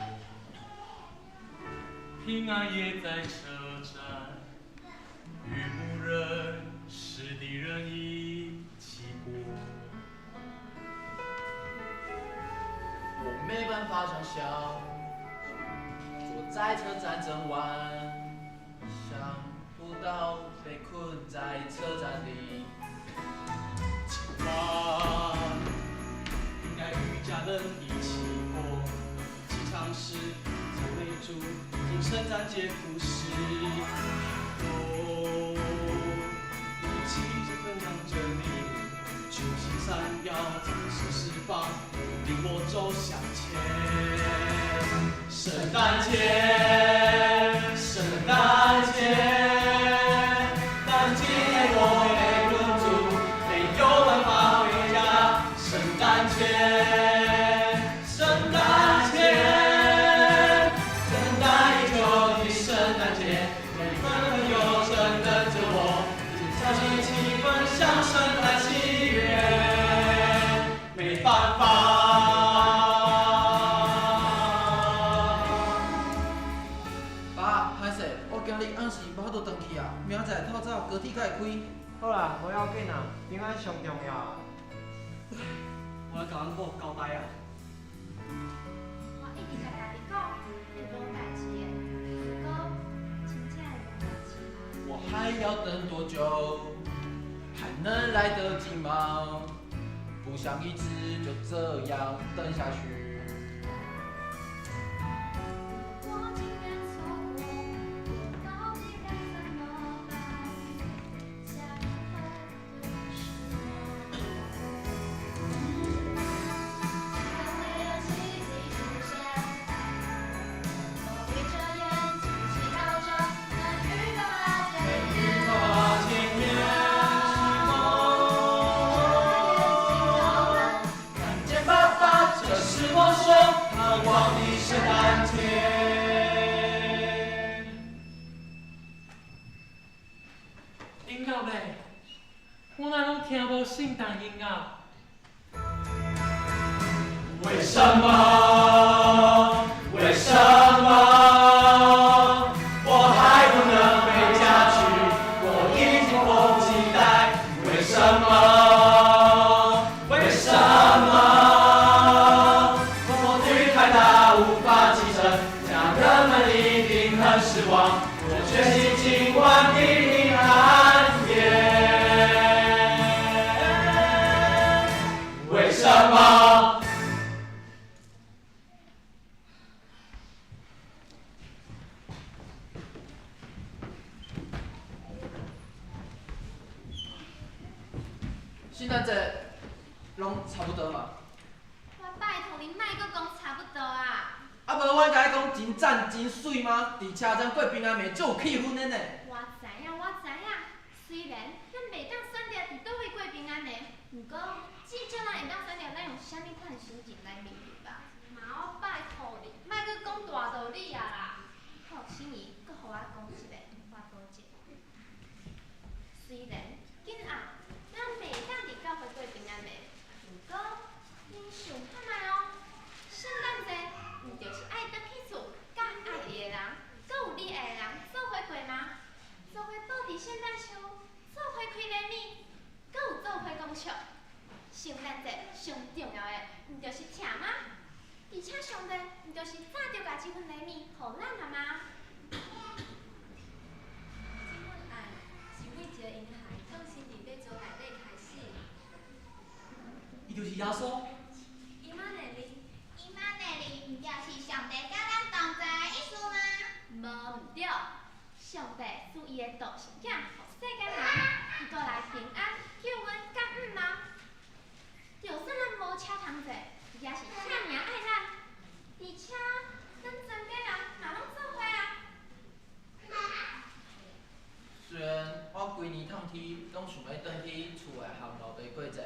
平安夜在车站，与不认识的人一起过。我没办法想象，坐在车站整晚，想不到被困在车站里。今晚应该与家人一起过，起唱诗、赞美主，听圣诞节故事。哦，一起分享这礼物，群星闪耀，展示释放，领我走向前。圣诞节，圣诞节，但今夜我被困住，没有办法回家。圣诞节，圣诞节，等待已久的圣诞节，每份朋友正等着我，一起一起分享圣诞喜悦。没办法。爸，歹势，我今日暗时无法度转去啊，明仔载透早高铁才会开。好啦，无要紧啦，平安上重要。我来共阮某交代啊。我一直共家己讲会无代志的，毋过真正会无代志吗？我还要等多久？还能来得及吗？不想一直就这样等下去。我竟然错过，我到底该怎么办？将会很失望。还会有奇迹出现。我闭着眼睛祈祷着，能与爸爸见面。爸爸见面。看见爸爸，这是我难忘的圣诞节。音乐咧，我哪拢听无圣诞音乐？为什么？为什么我还不能回家去？我已经迫不及待。为什么？为什么风雨太大无法启程？家人们一定很失望。我决心今晚平安夜。为什么？圣诞节拢差不多嘛。我拜托你莫阁讲差不多啊！啊无我共你讲真赞真媠吗？伫车站过平安暝足有气氛的呢。我知影，我知影。虽然咱袂当选择伫佗位过平安暝，毋过至少咱会当选择咱用啥物款的心情来面对吧。妈，我拜托你，莫阁讲大道理啊啦！好，心仪，阁予我讲一下，我保证。虽然今后咱袂当伫教会过平安暝，毋过恁想看觅哦，圣诞节毋就是爱转去厝，佮爱伊的人，阁有你爱的人做伙过吗？做伙布置圣诞树，做伙开礼物，阁有做伙讲笑。圣诞节上重要的，毋就是疼吗？而且上帝毋就是早就共这份礼物予咱啊吗？这份爱是为一个婴孩降生伫马槽内底开始。伊就是耶稣。伊玛内利，伊玛内利，毋就是上帝佮咱同在的意思吗？无毋对，上帝赐伊的独生囝予世间人，伊阁来平安、救恩、感恩吗？就算咱无车通坐，伊也是遐尔爱咱，而且咱全家人嘛拢做伙啊。虽然我规年透天拢想欲转去厝内和老爸过节，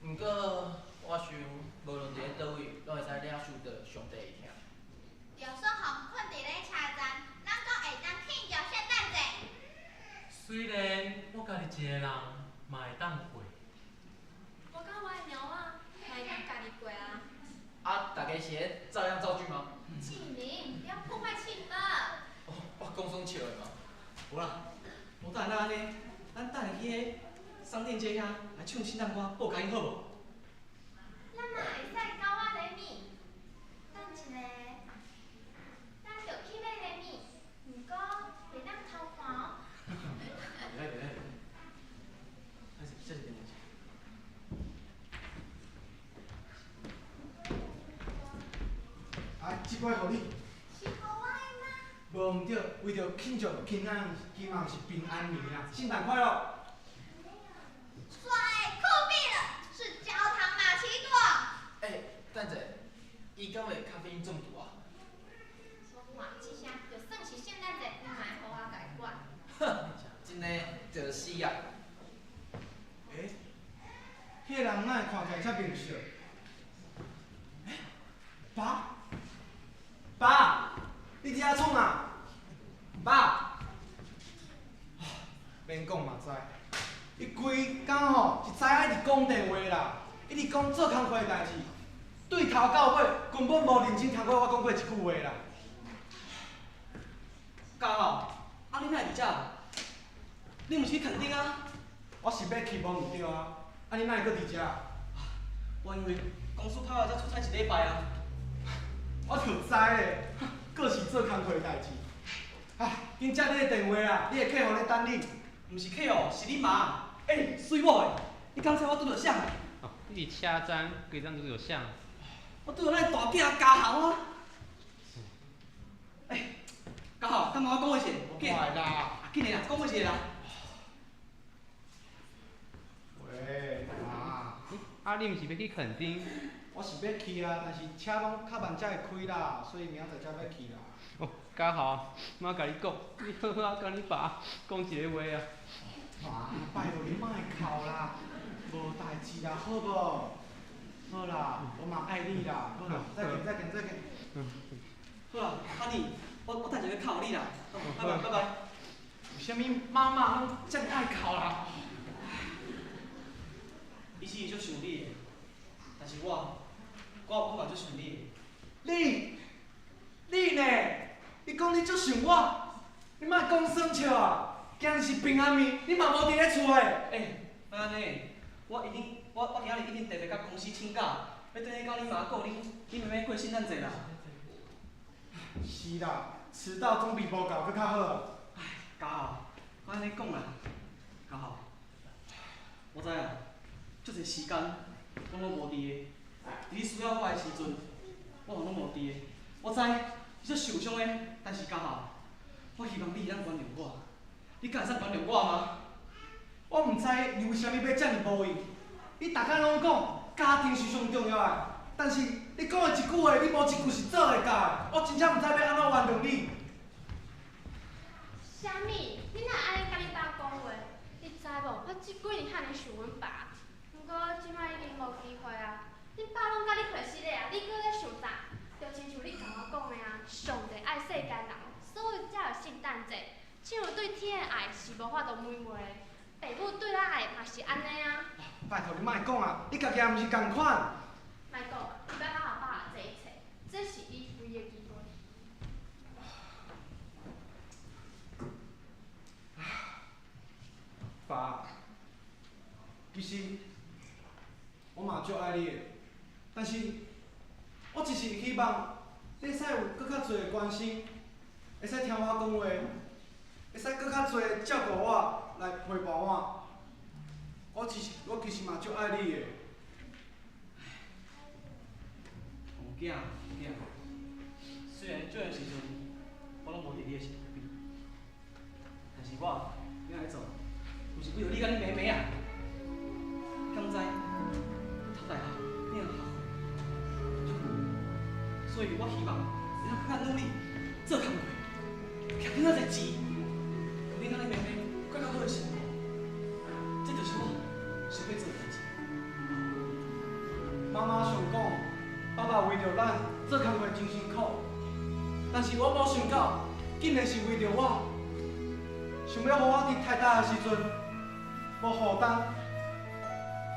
毋过我想无论伫咧佗位，拢会使领受著上帝的疼。就算予困伫咧车站，咱阁会当庆祝圣诞节。虽然我家己一个人嘛会当过，我佮我的猫仔嘛会当家己过啊。啊，大家是咧照样造句吗？志明，不要破坏气氛。哦，我讲爽笑的嘛。无啦，无等下咱按呢，咱等下去彼商店街遐来唱圣诞歌，报共𪜶好无？咱嘛会使交仔礼物。等一下，咱著去买礼物，毋过袂当偷看哦。袂使袂使袂使，这是电话。啊，这摆予你。是予我的吗？无毋对，为著庆祝平安，今仔是平安暝啦，圣诞快乐！帅酷毙了，是焦糖玛奇朵。欸，等者，伊敢会咖啡因中毒啊？所以这声就算是圣诞节，你嘛爱好好共伊管。哼，真的就死啊！欸，彼个人哪会看起来遮面熟？欸，爸，爸，你伫遐创啥？爸，免讲嘛知，伊规工吼就知影一直讲电话啦，一直讲做工课的代志，对头到尾根本无认真听过我讲过一句话啦。嘉豪，啊你哪会伫遮？你毋是去垦丁啊？我是欲去无毋对啊，啊你哪会阁伫遮？我因为公司派我才出差一礼拜啊。我就知咧，阁是做工课的代志。哎，紧接你的电话啦，你的客户咧等你。毋是客户，是恁妈。欸，媠某的，你敢猜我拄著啥？哦，你伫车站，规当拄著啥？我拄著咱的大囝嘉豪啊！欸，嘉豪，敢妈我讲话一下？紧啦！紧的啦，讲话一下啦。喂，妈。啊，你毋是欲去垦丁？我是欲去啊，但是车拢较慢才会开啦，所以明仔载才欲去啦。哦，嘉豪，妈共你讲，你好好仔佮你爸讲一个话啊。妈，拜托你莫哭啦，无代志啦，好无？好啦，我嘛愛你啦。好啦，再見再見再見。好啦，哈尼，我等陣去哭你啦。拜拜拜拜。為啥物媽媽攏遮爾愛哭啦？伊是足想你的，但是我嘛足想你的。你，你呢？你講你足想我，你莫講耍笑啊！今日是平安暝，你嘛無佇咧厝的。欸，莫按呢，我一定，我今仔日一定特別佮公司請假，欲轉去佮你媽顧恁妹妹過聖誕節啦。是啦，遲到總比無到閣較好。唉，家豪，我按呢講啦，家豪，我知影，足濟時間我攏無佇个，佇你需要我的時陣，我嘛攏無佇个。我知你足受傷的，但是家豪，我希望你會當原諒我，你敢會使原諒我嗎？我毋知你為啥物欲遮爾無閒，你逐工攏講家庭是上重要的，但是你講的一句話，你無一句是做會到的，我真正毋知欲按怎原諒你。啥物？你哪會按呢佮你爸講話？你知無？我這幾年遐爾想阮爸，毋過這擺已經無機會啊。恁爸攏佮你提死咧啊，你閣咧想啥？就親像你共我講的啊，上帝愛世間人，所以才有聖誕節。這樣對天的愛是無法度磨滅的，爸母對咱愛嘛是按呢啊。拜託你莫講啊，你家己也毋是仝款。莫講，你欲好好放下這一切，這是你唯一的機會。爸，其實我嘛足愛你的，但是我只是希望你會使有閣較濟的關心，會使聽我講話，會使閣較濟照顧我，來陪伴我。我其實嘛足愛你的。戇囝，戇囝，雖然這个時陣我攏無佇你的身邊，但是我今日做，毋是為著你佮你妹妹啊。你敢知？你讀大學，你通學會足久，所以我希望你通閣較努力做工課，賺更較濟錢，予你佮你妹妹過較好的生活。這就是我想欲做的代誌。媽媽想講，爸爸為著咱做工課真辛苦，但是我無想到，竟然是為著我，想欲予我佇台大的時陣無負擔。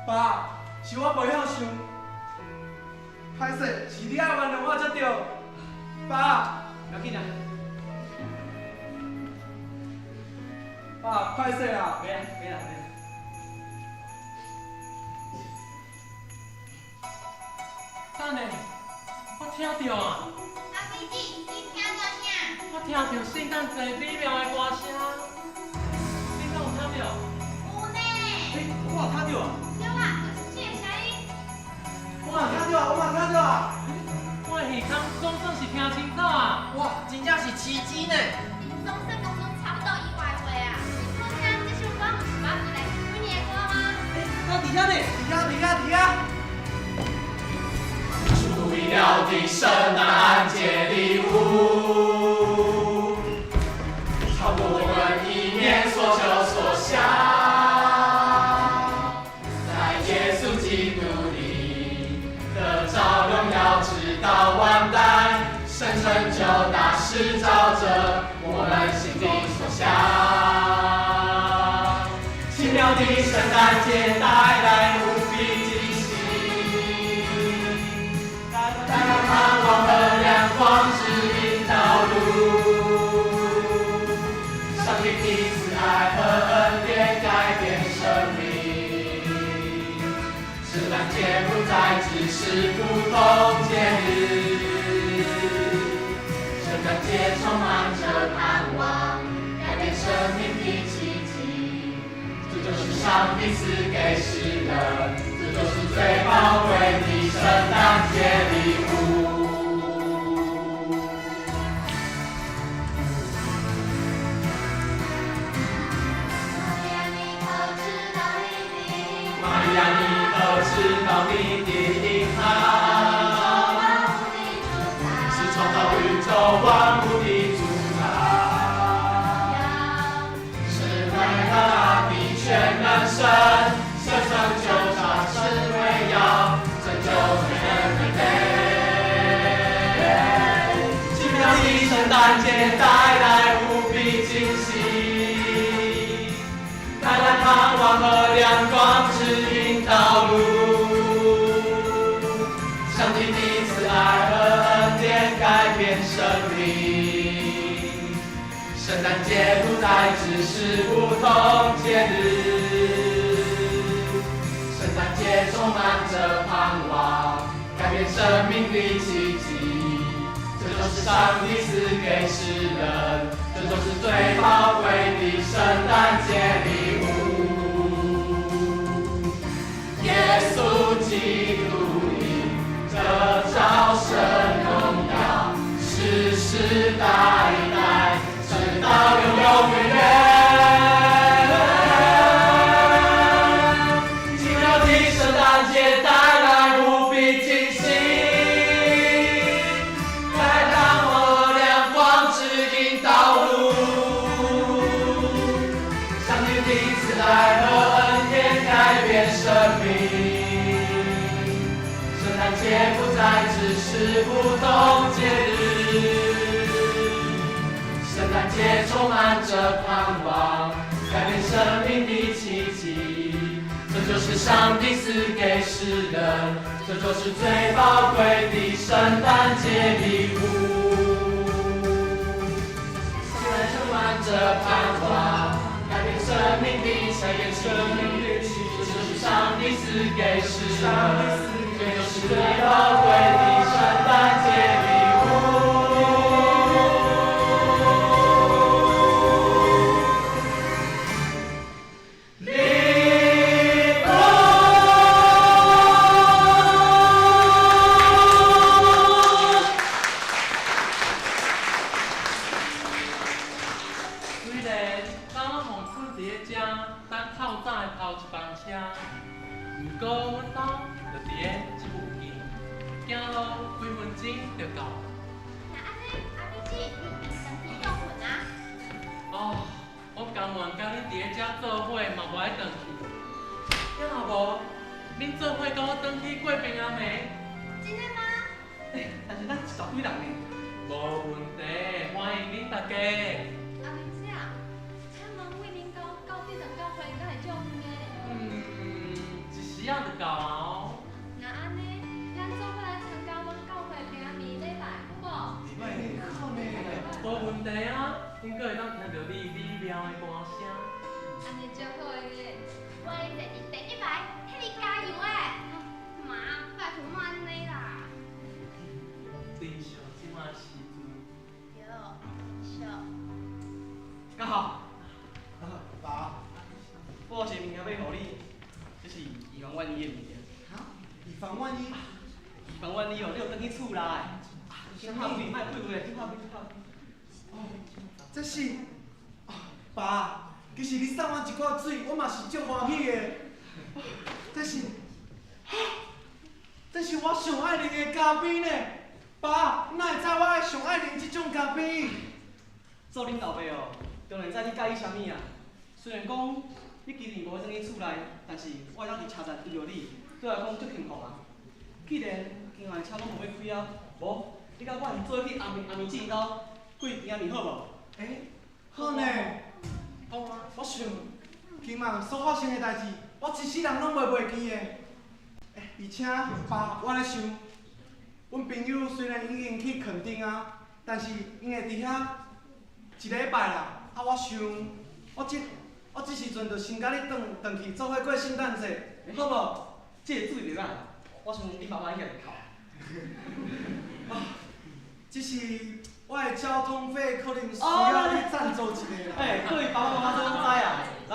爸，是我袂曉想，歹勢，是你愛原諒我才對。爸，不要緊啊。爸，歹勢啊。袂啦，袂啦，袂啦。等下，我聽著啊！阿飛姊，你聽著啥？我聽著聖誕節美妙的歌聲，你敢有聽著？有呢。欸，我有聽著啊！對啊，就是這个聲音。我嘛聽著啊，我嘛聽著啊！我的耳孔總算是聽清楚啊！哇，真正是奇蹟呢！你總算講出差不多以外的話啊！你好聽這首歌毋是我未來幾年的歌嗎？欸，敢佇遐呢？佇遐，佇遐，佇遐。出乎意料的聖誕節禮物，超過我們意念所求所想，在耶穌基督裡得著榮耀，直到萬代，神成就大事，照著我們心底所想。奇妙的聖誕節帶來無比驚喜。帶來盼望和亮光，指引道路。上帝的慈愛和恩典改變生命。聖誕節不再只是普通節日，聖誕節充滿著盼望，改變生命的奇蹟。這就是上帝賜給世人，這就是最寶貴的聖誕節禮物。瑪利亞，你可知道你的嬰孩是創造宇宙萬物的主宰，是為了大地全能神，捨身救殺是為要拯救圣诞节带来無比驚喜，帶來盼望和亮光，指引道路。上帝的慈愛和恩典改變生命。聖誕節不再只是普通節日，聖誕節充滿着盼望，改變生命的奇蹟。這就是上帝賜給世人，這就是最寶貴的聖誕節禮物。耶穌基督因這朝聖榮耀，世世代代，直到永永遠遠。奇妙的聖誕節帶來無比驚喜，帶來盼望亮光指引道路。上帝的慈愛和恩典改變生命。聖誕節不再只是普通節日，聖誕節充滿着盼望，改變生命的奇蹟。這就是上帝賜給世人，這就是最寶貴的聖誕節禮物。充滿着盼望，改變生命的奇蹟。這就是上帝賜給世人，這就是最寶貴的聖誕節禮物。禮物。雖然昨昏困佇咧遮等透早的頭一班車，毋過阮兜就佇咧這附近，行路幾分鐘就到。若按呢，阿美姊，你佇轉去歇睏啊？哦，我甘願佮恁佇咧遮做伙，嘛無愛轉去。啊若無，恁做伙佮我轉去過平安暝？真的嗎？欸，但是咱一大堆人呢。無問題，歡迎恁大家。阿玲姐，請問為恁兜到這座教會敢會足遠的？嗯，一時仔就到啊哦。若按呢，咱做伙來參加阮教會平安暝禮拜，好無？好呢。無問題啊，阮閣會當聽著你美妙的歌聲。按呢足好的咧。我會坐佇第一排，替你加油的。媽，拜託莫按呢啦。珍惜這馬時陣。對，珍惜。剛好，爸，我有一个物件欲予你，這是以防萬一的物件。哈？以防萬一？以防萬一哦，你著轉去厝內。先拍開，莫開話，先拍開，拍開。哦，這是，爸，其實你送我一寡水，我嘛是足歡喜的。這是，這是我上愛啉的咖啡呢。爸，你哪會知我愛上愛啉這種咖啡？做恁老爸哦，當然知你佮意啥物啊。雖然講你今年無轉去厝內，但是我會當佇車站拄著你，對我來講足幸福啊。既然今晚車攏無欲開啊，無，你佮阮做伙去阿明姊𪜶兜過平安暝好無？欸，好呢。好啊。我想，今晚所發生的代誌，我一世人攏袂袂記的。欸，而且爸，我咧想，阮朋友雖然已經去墾丁啊，但是𪜶會佇遐一禮拜啦。啊，我想，我這時陣就先佮你轉去做伙過聖誕節，好無？這個主意袂歹，我想你爸媽應該會哭。啊，只是我的交通費可能需要你贊助一下啦。欸，各位爸爸媽媽都攏知啊。來，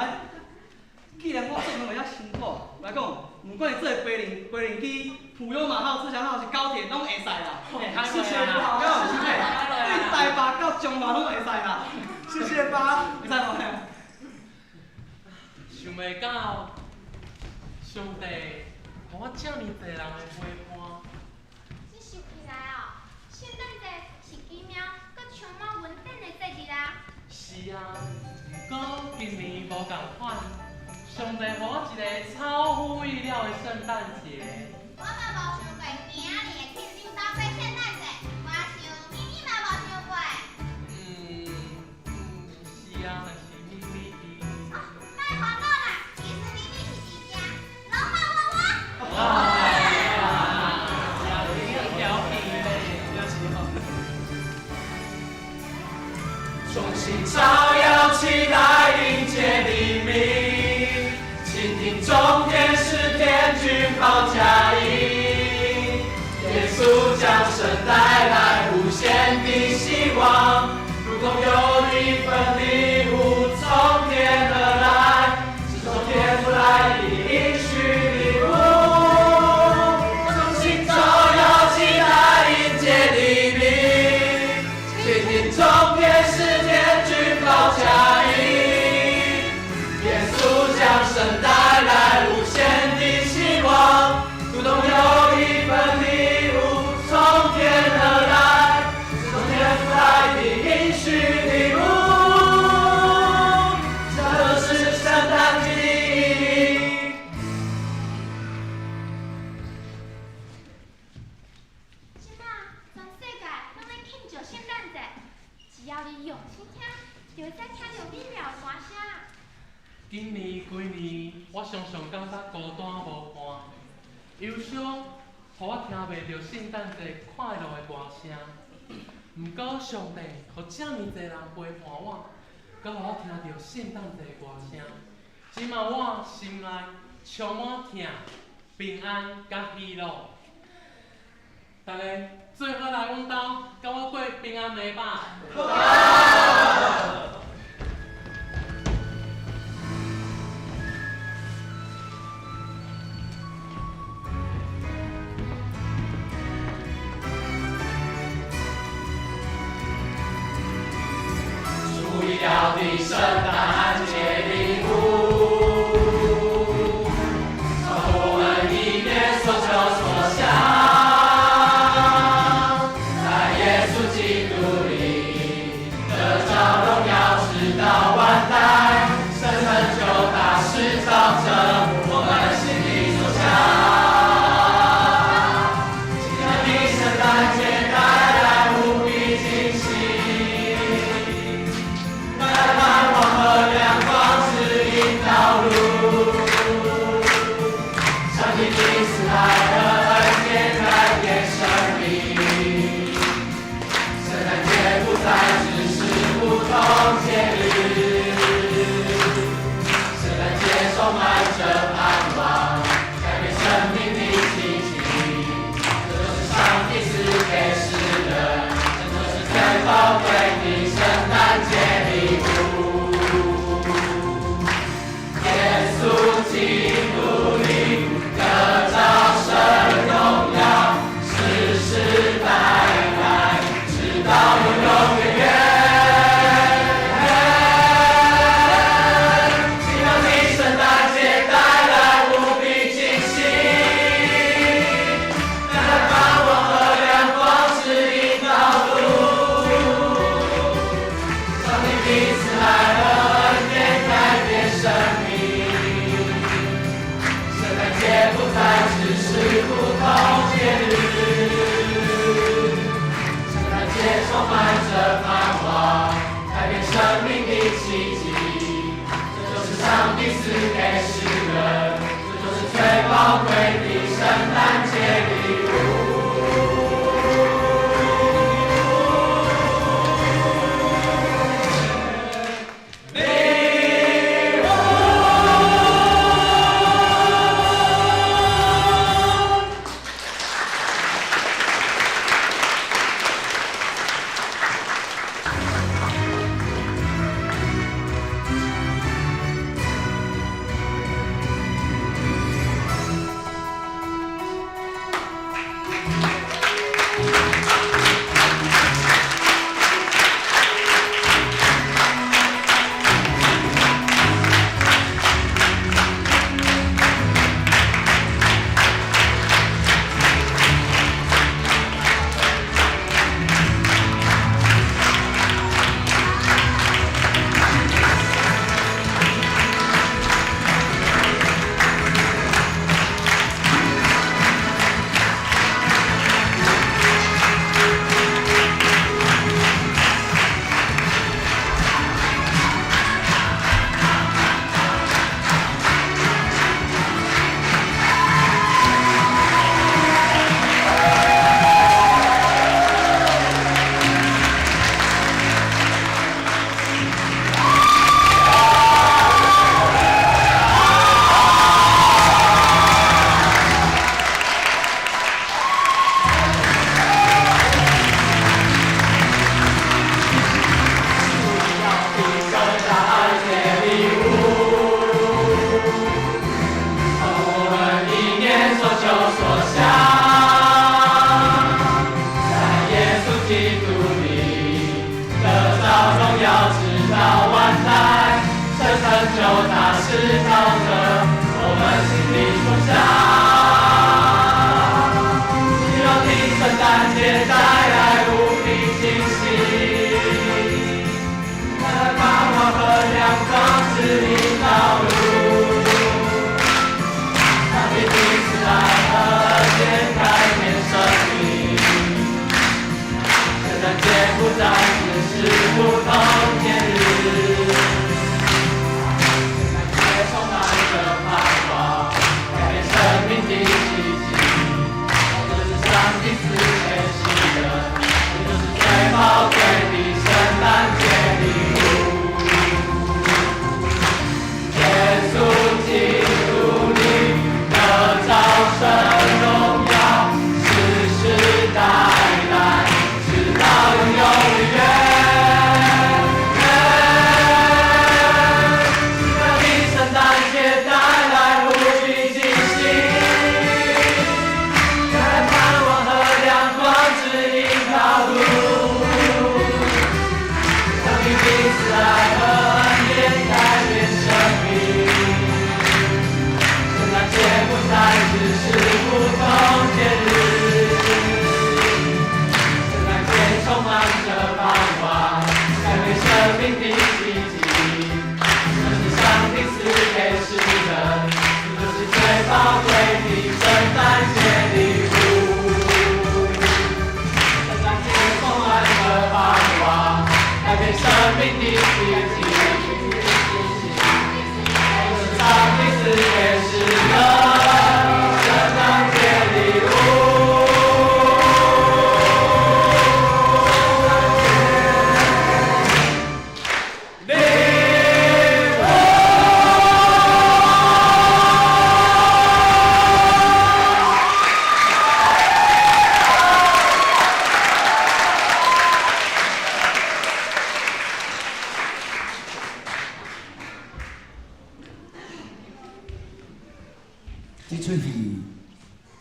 既然我做工會遐辛苦，來講，毋管是坐飛行機、普悠瑪號、自強號，是高鐵，攏會使啦。謝謝爸，對台北到彰化攏會使啦。謝謝爸，會使無？想袂到，上帝予我這爾濟人的陪伴。你想起來哦，聖誕節是奇妙閣充滿恩典的節日啊。是啊，毋過今年無仝款，上帝予我一個超乎意料的聖誕節。我嘛無想過今仔日會去恁兜過聖誕節，我想咪咪嘛無想過。众星照耀起来，迎接黎明。倾听众天使天军报佳音，耶稣降生带来无限的希望，如同有一份礼物从天而来，是从天父来的应许礼物。众星照耀起来，迎接黎明。倾听众天使天军报佳音，耶稣降生带来无限的希望，如同有一份礼物从天而来，是从天父来的应许礼物。这是圣诞节的意义。这马全世界拢咧庆祝圣诞节，只要你用心听，就会使听著美妙的歌声。今年规年，我常常感觉孤单无伴，忧伤，予我听袂著圣诞节快乐的歌声。毋过上帝予遮尔济人陪伴我，阁予我听著圣诞节的歌声。这马我心内充满疼、平安佮喜乐。大家做伙来阮兜，佮我过平安暝吧。出意料的圣诞节礼物，超过我们一年所求所想，在耶稣基督里得着荣耀，直到万代。神成就大事，照着我们心里所想。今天的圣诞节带来无比惊喜。带来盼望和勇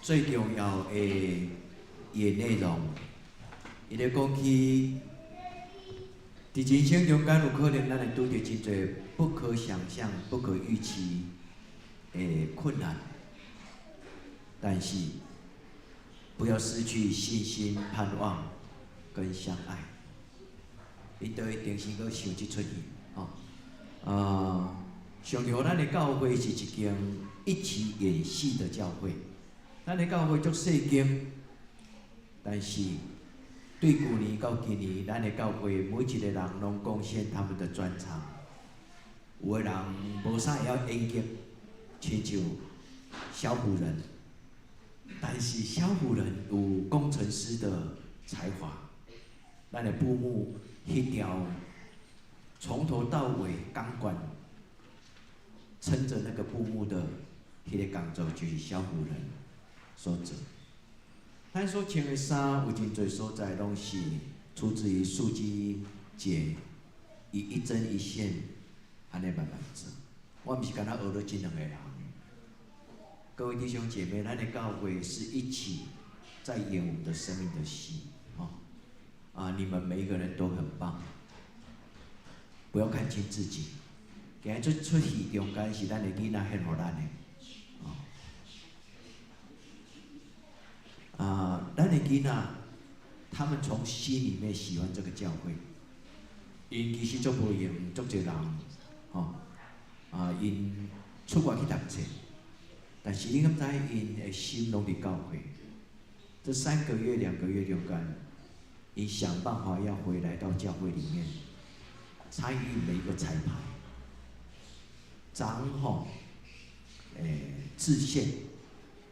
最重要的伊的內容。伊咧講起，佇人生中間有可能咱會拄著真濟不可想像、不可預期的困難，但是不要失去信心、盼望跟相愛。𪜶都會重新閣想這齣戲，吼。啊，上帝予咱的教會是一間一起演戲的教會。咱的教會足細間，但是對舊年到今年，咱的教會每一個人攏貢獻他們的專長。有的人無啥會曉演劇，親像小虎人，但是小虎人有工程師的才華。咱的布幕彼條從頭到尾鋼管撐著那個布幕的彼個工作，就是小虎人所做。咱所穿的衫有真濟所在，攏是出自於素姬姐伊一針一線按呢慢慢做。我毋是干焦學了這兩个人。各位弟兄姐妹，咱的教會是一起在演我們的生命的戲，吼！啊，你們每一個人都很棒，不要看輕自己。今日這齣戲中間是咱的囡仔獻予咱的，哦。啊，咱的囡仔，他們從心裡面喜歡這個教會，𪜶其實足無閒，足濟人，吼，啊，𪜶出國去讀冊，但是你敢知𪜶的心攏佇教會？這3個月、2個月中間，𪜶想辦法要回來到教會裡面，參與每一個彩排。昨吼，自憲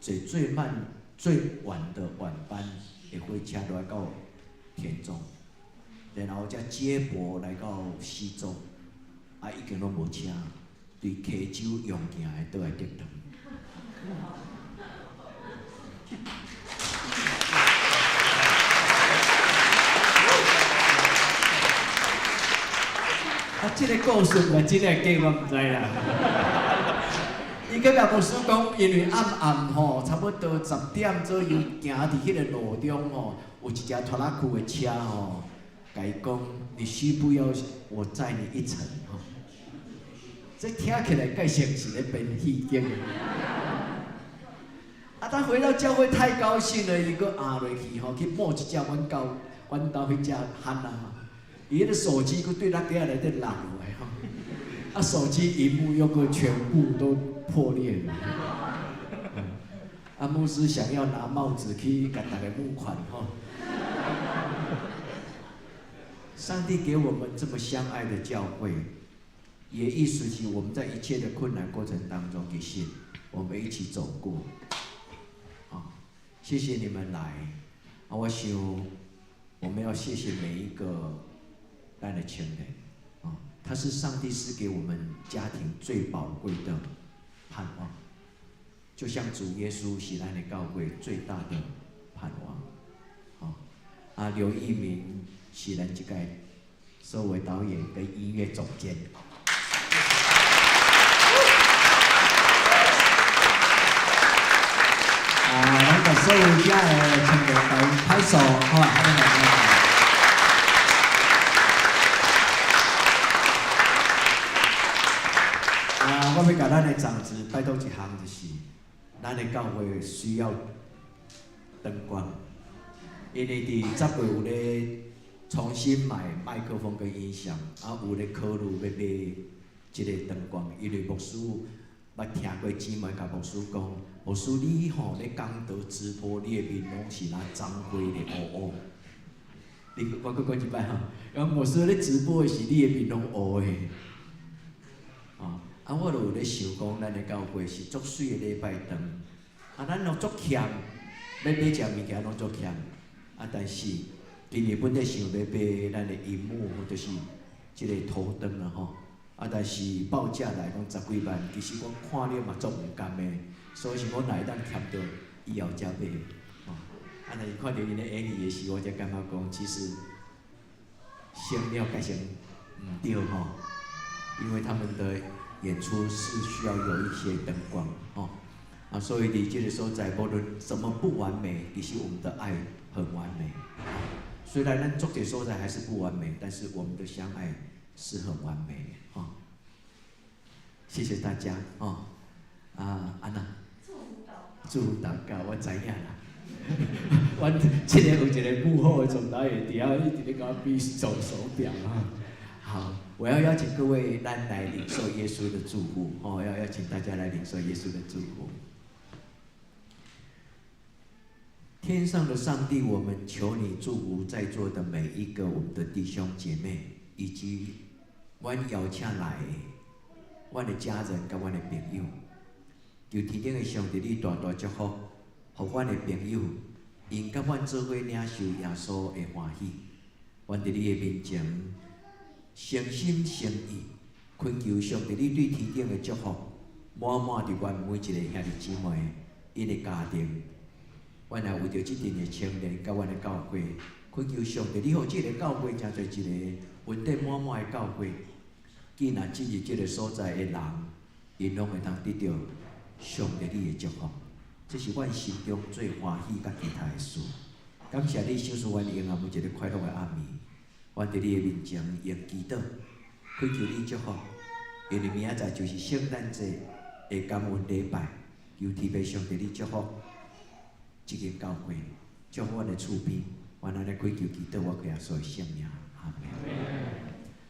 坐最慢、最晚的晚班的火車來到田中，然後才接駁來到溪州，啊，已經攏無車，對溪州用行的倒來竹塘。啊，這個故事嘛真的假，我毋知啦。伊閣共牧師講，因為暗暗吼，差不多10點左右，行佇彼個路中吼，有一隻拖拉庫的車吼，共伊講：你需不要我載你一程吼？這聽起來蓋像是咧編戲劇的。啊，他回到教會太高興了，伊閣壓落去吼，去摸一隻阮兜阮兜彼隻漢啊。伊彼个手機閣對咱底仔內底落落來吼，啊，手機螢幕又閣全部都破裂了。啊，牧師想要拿帽子去共大家募款吼。上帝給我們這麼相愛的教會，也意思是我們在一切的困難過程當中，其實我們一起走過。啊，謝謝你們來。啊，我想我們要謝謝每一個咱的親人，啊，他是上帝賜給我們家庭最寶貴的盼望，就像主耶穌是咱的教會最大的盼望，啊，啊，劉一鳴是咱這個所有導演跟音樂總監。啊，咱共所有遮的青年來拍手，好吧？啊，我欲共咱的長子拜託一項，就是咱的教會需要燈光，因為佇10月有咧重新買麥克風跟音響，啊，有咧考慮欲買這個燈光，因為牧師捌聽過姊妹共牧師講，牧師你吼咧講道直播，你的面攏是若髒灰咧烏烏。你我閣講一擺吼，講牧師咧直播的時，你的面攏烏的。哦，啊，我就有咧想講，咱的教會是足媠的禮拜堂，啊，咱攏足儉，欲買食物件攏足儉，啊，但是今年本來想欲買咱的螢幕，或者是這個頭燈啦吼，啊，但是報價來講十幾萬，其實我看了嘛足毋甘的，所以想講若會當儉著以後才買，吼，啊，但是看著𪜶咧演戲的時，我才感覺講，其實省了改成毋對吼，因為他們的演出是需要有一些燈光，吼。啊，所以佇這个所在，無論什麼不完美，其實我們的愛很完美。雖然咱足濟所在還是不完美，但是我們的相愛是很完美的。哈，謝謝大家。哦，啊，安娜，祝福禱告，我知影啦。阮這个有一个幕後的總導演，佇遐一直咧共我比手手表啊。好，我要邀請各位咱來領受耶穌的祝福。哦，要邀請大家來領受耶穌的祝福。天上的上帝，我們求你祝福在座的每一個我們的弟兄姐妹，以及阮邀請來的阮的家人佮阮的朋友。求天頂的上帝，你大大祝福，予阮的朋友，𪜶佮阮做伙領受耶穌的歡喜。阮佇你的面前，誠心誠意，懇求上帝，你對天頂的祝福，滿滿佇阮每一個兄弟姊妹𪜶的家庭。阮也為著這陣的青年佮阮的教會，懇求上帝，你予這个教會成做一个恩典滿滿的教會。既然進入這个所在的人，𪜶攏會當得著上帝你的祝福，這是阮心中最歡喜佮期待的事。感謝你賞賜阮永遠每一个快樂的暗暝。阮佇你的面前用祈禱，懇求你祝福，因為明仔載就是聖誕節的感恩禮拜，求天父上帝你祝福這間教會，祝福阮的厝邊，阮按呢祈求祈禱，我耶穌的聖名，阿門。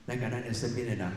咱共咱的身邊的人。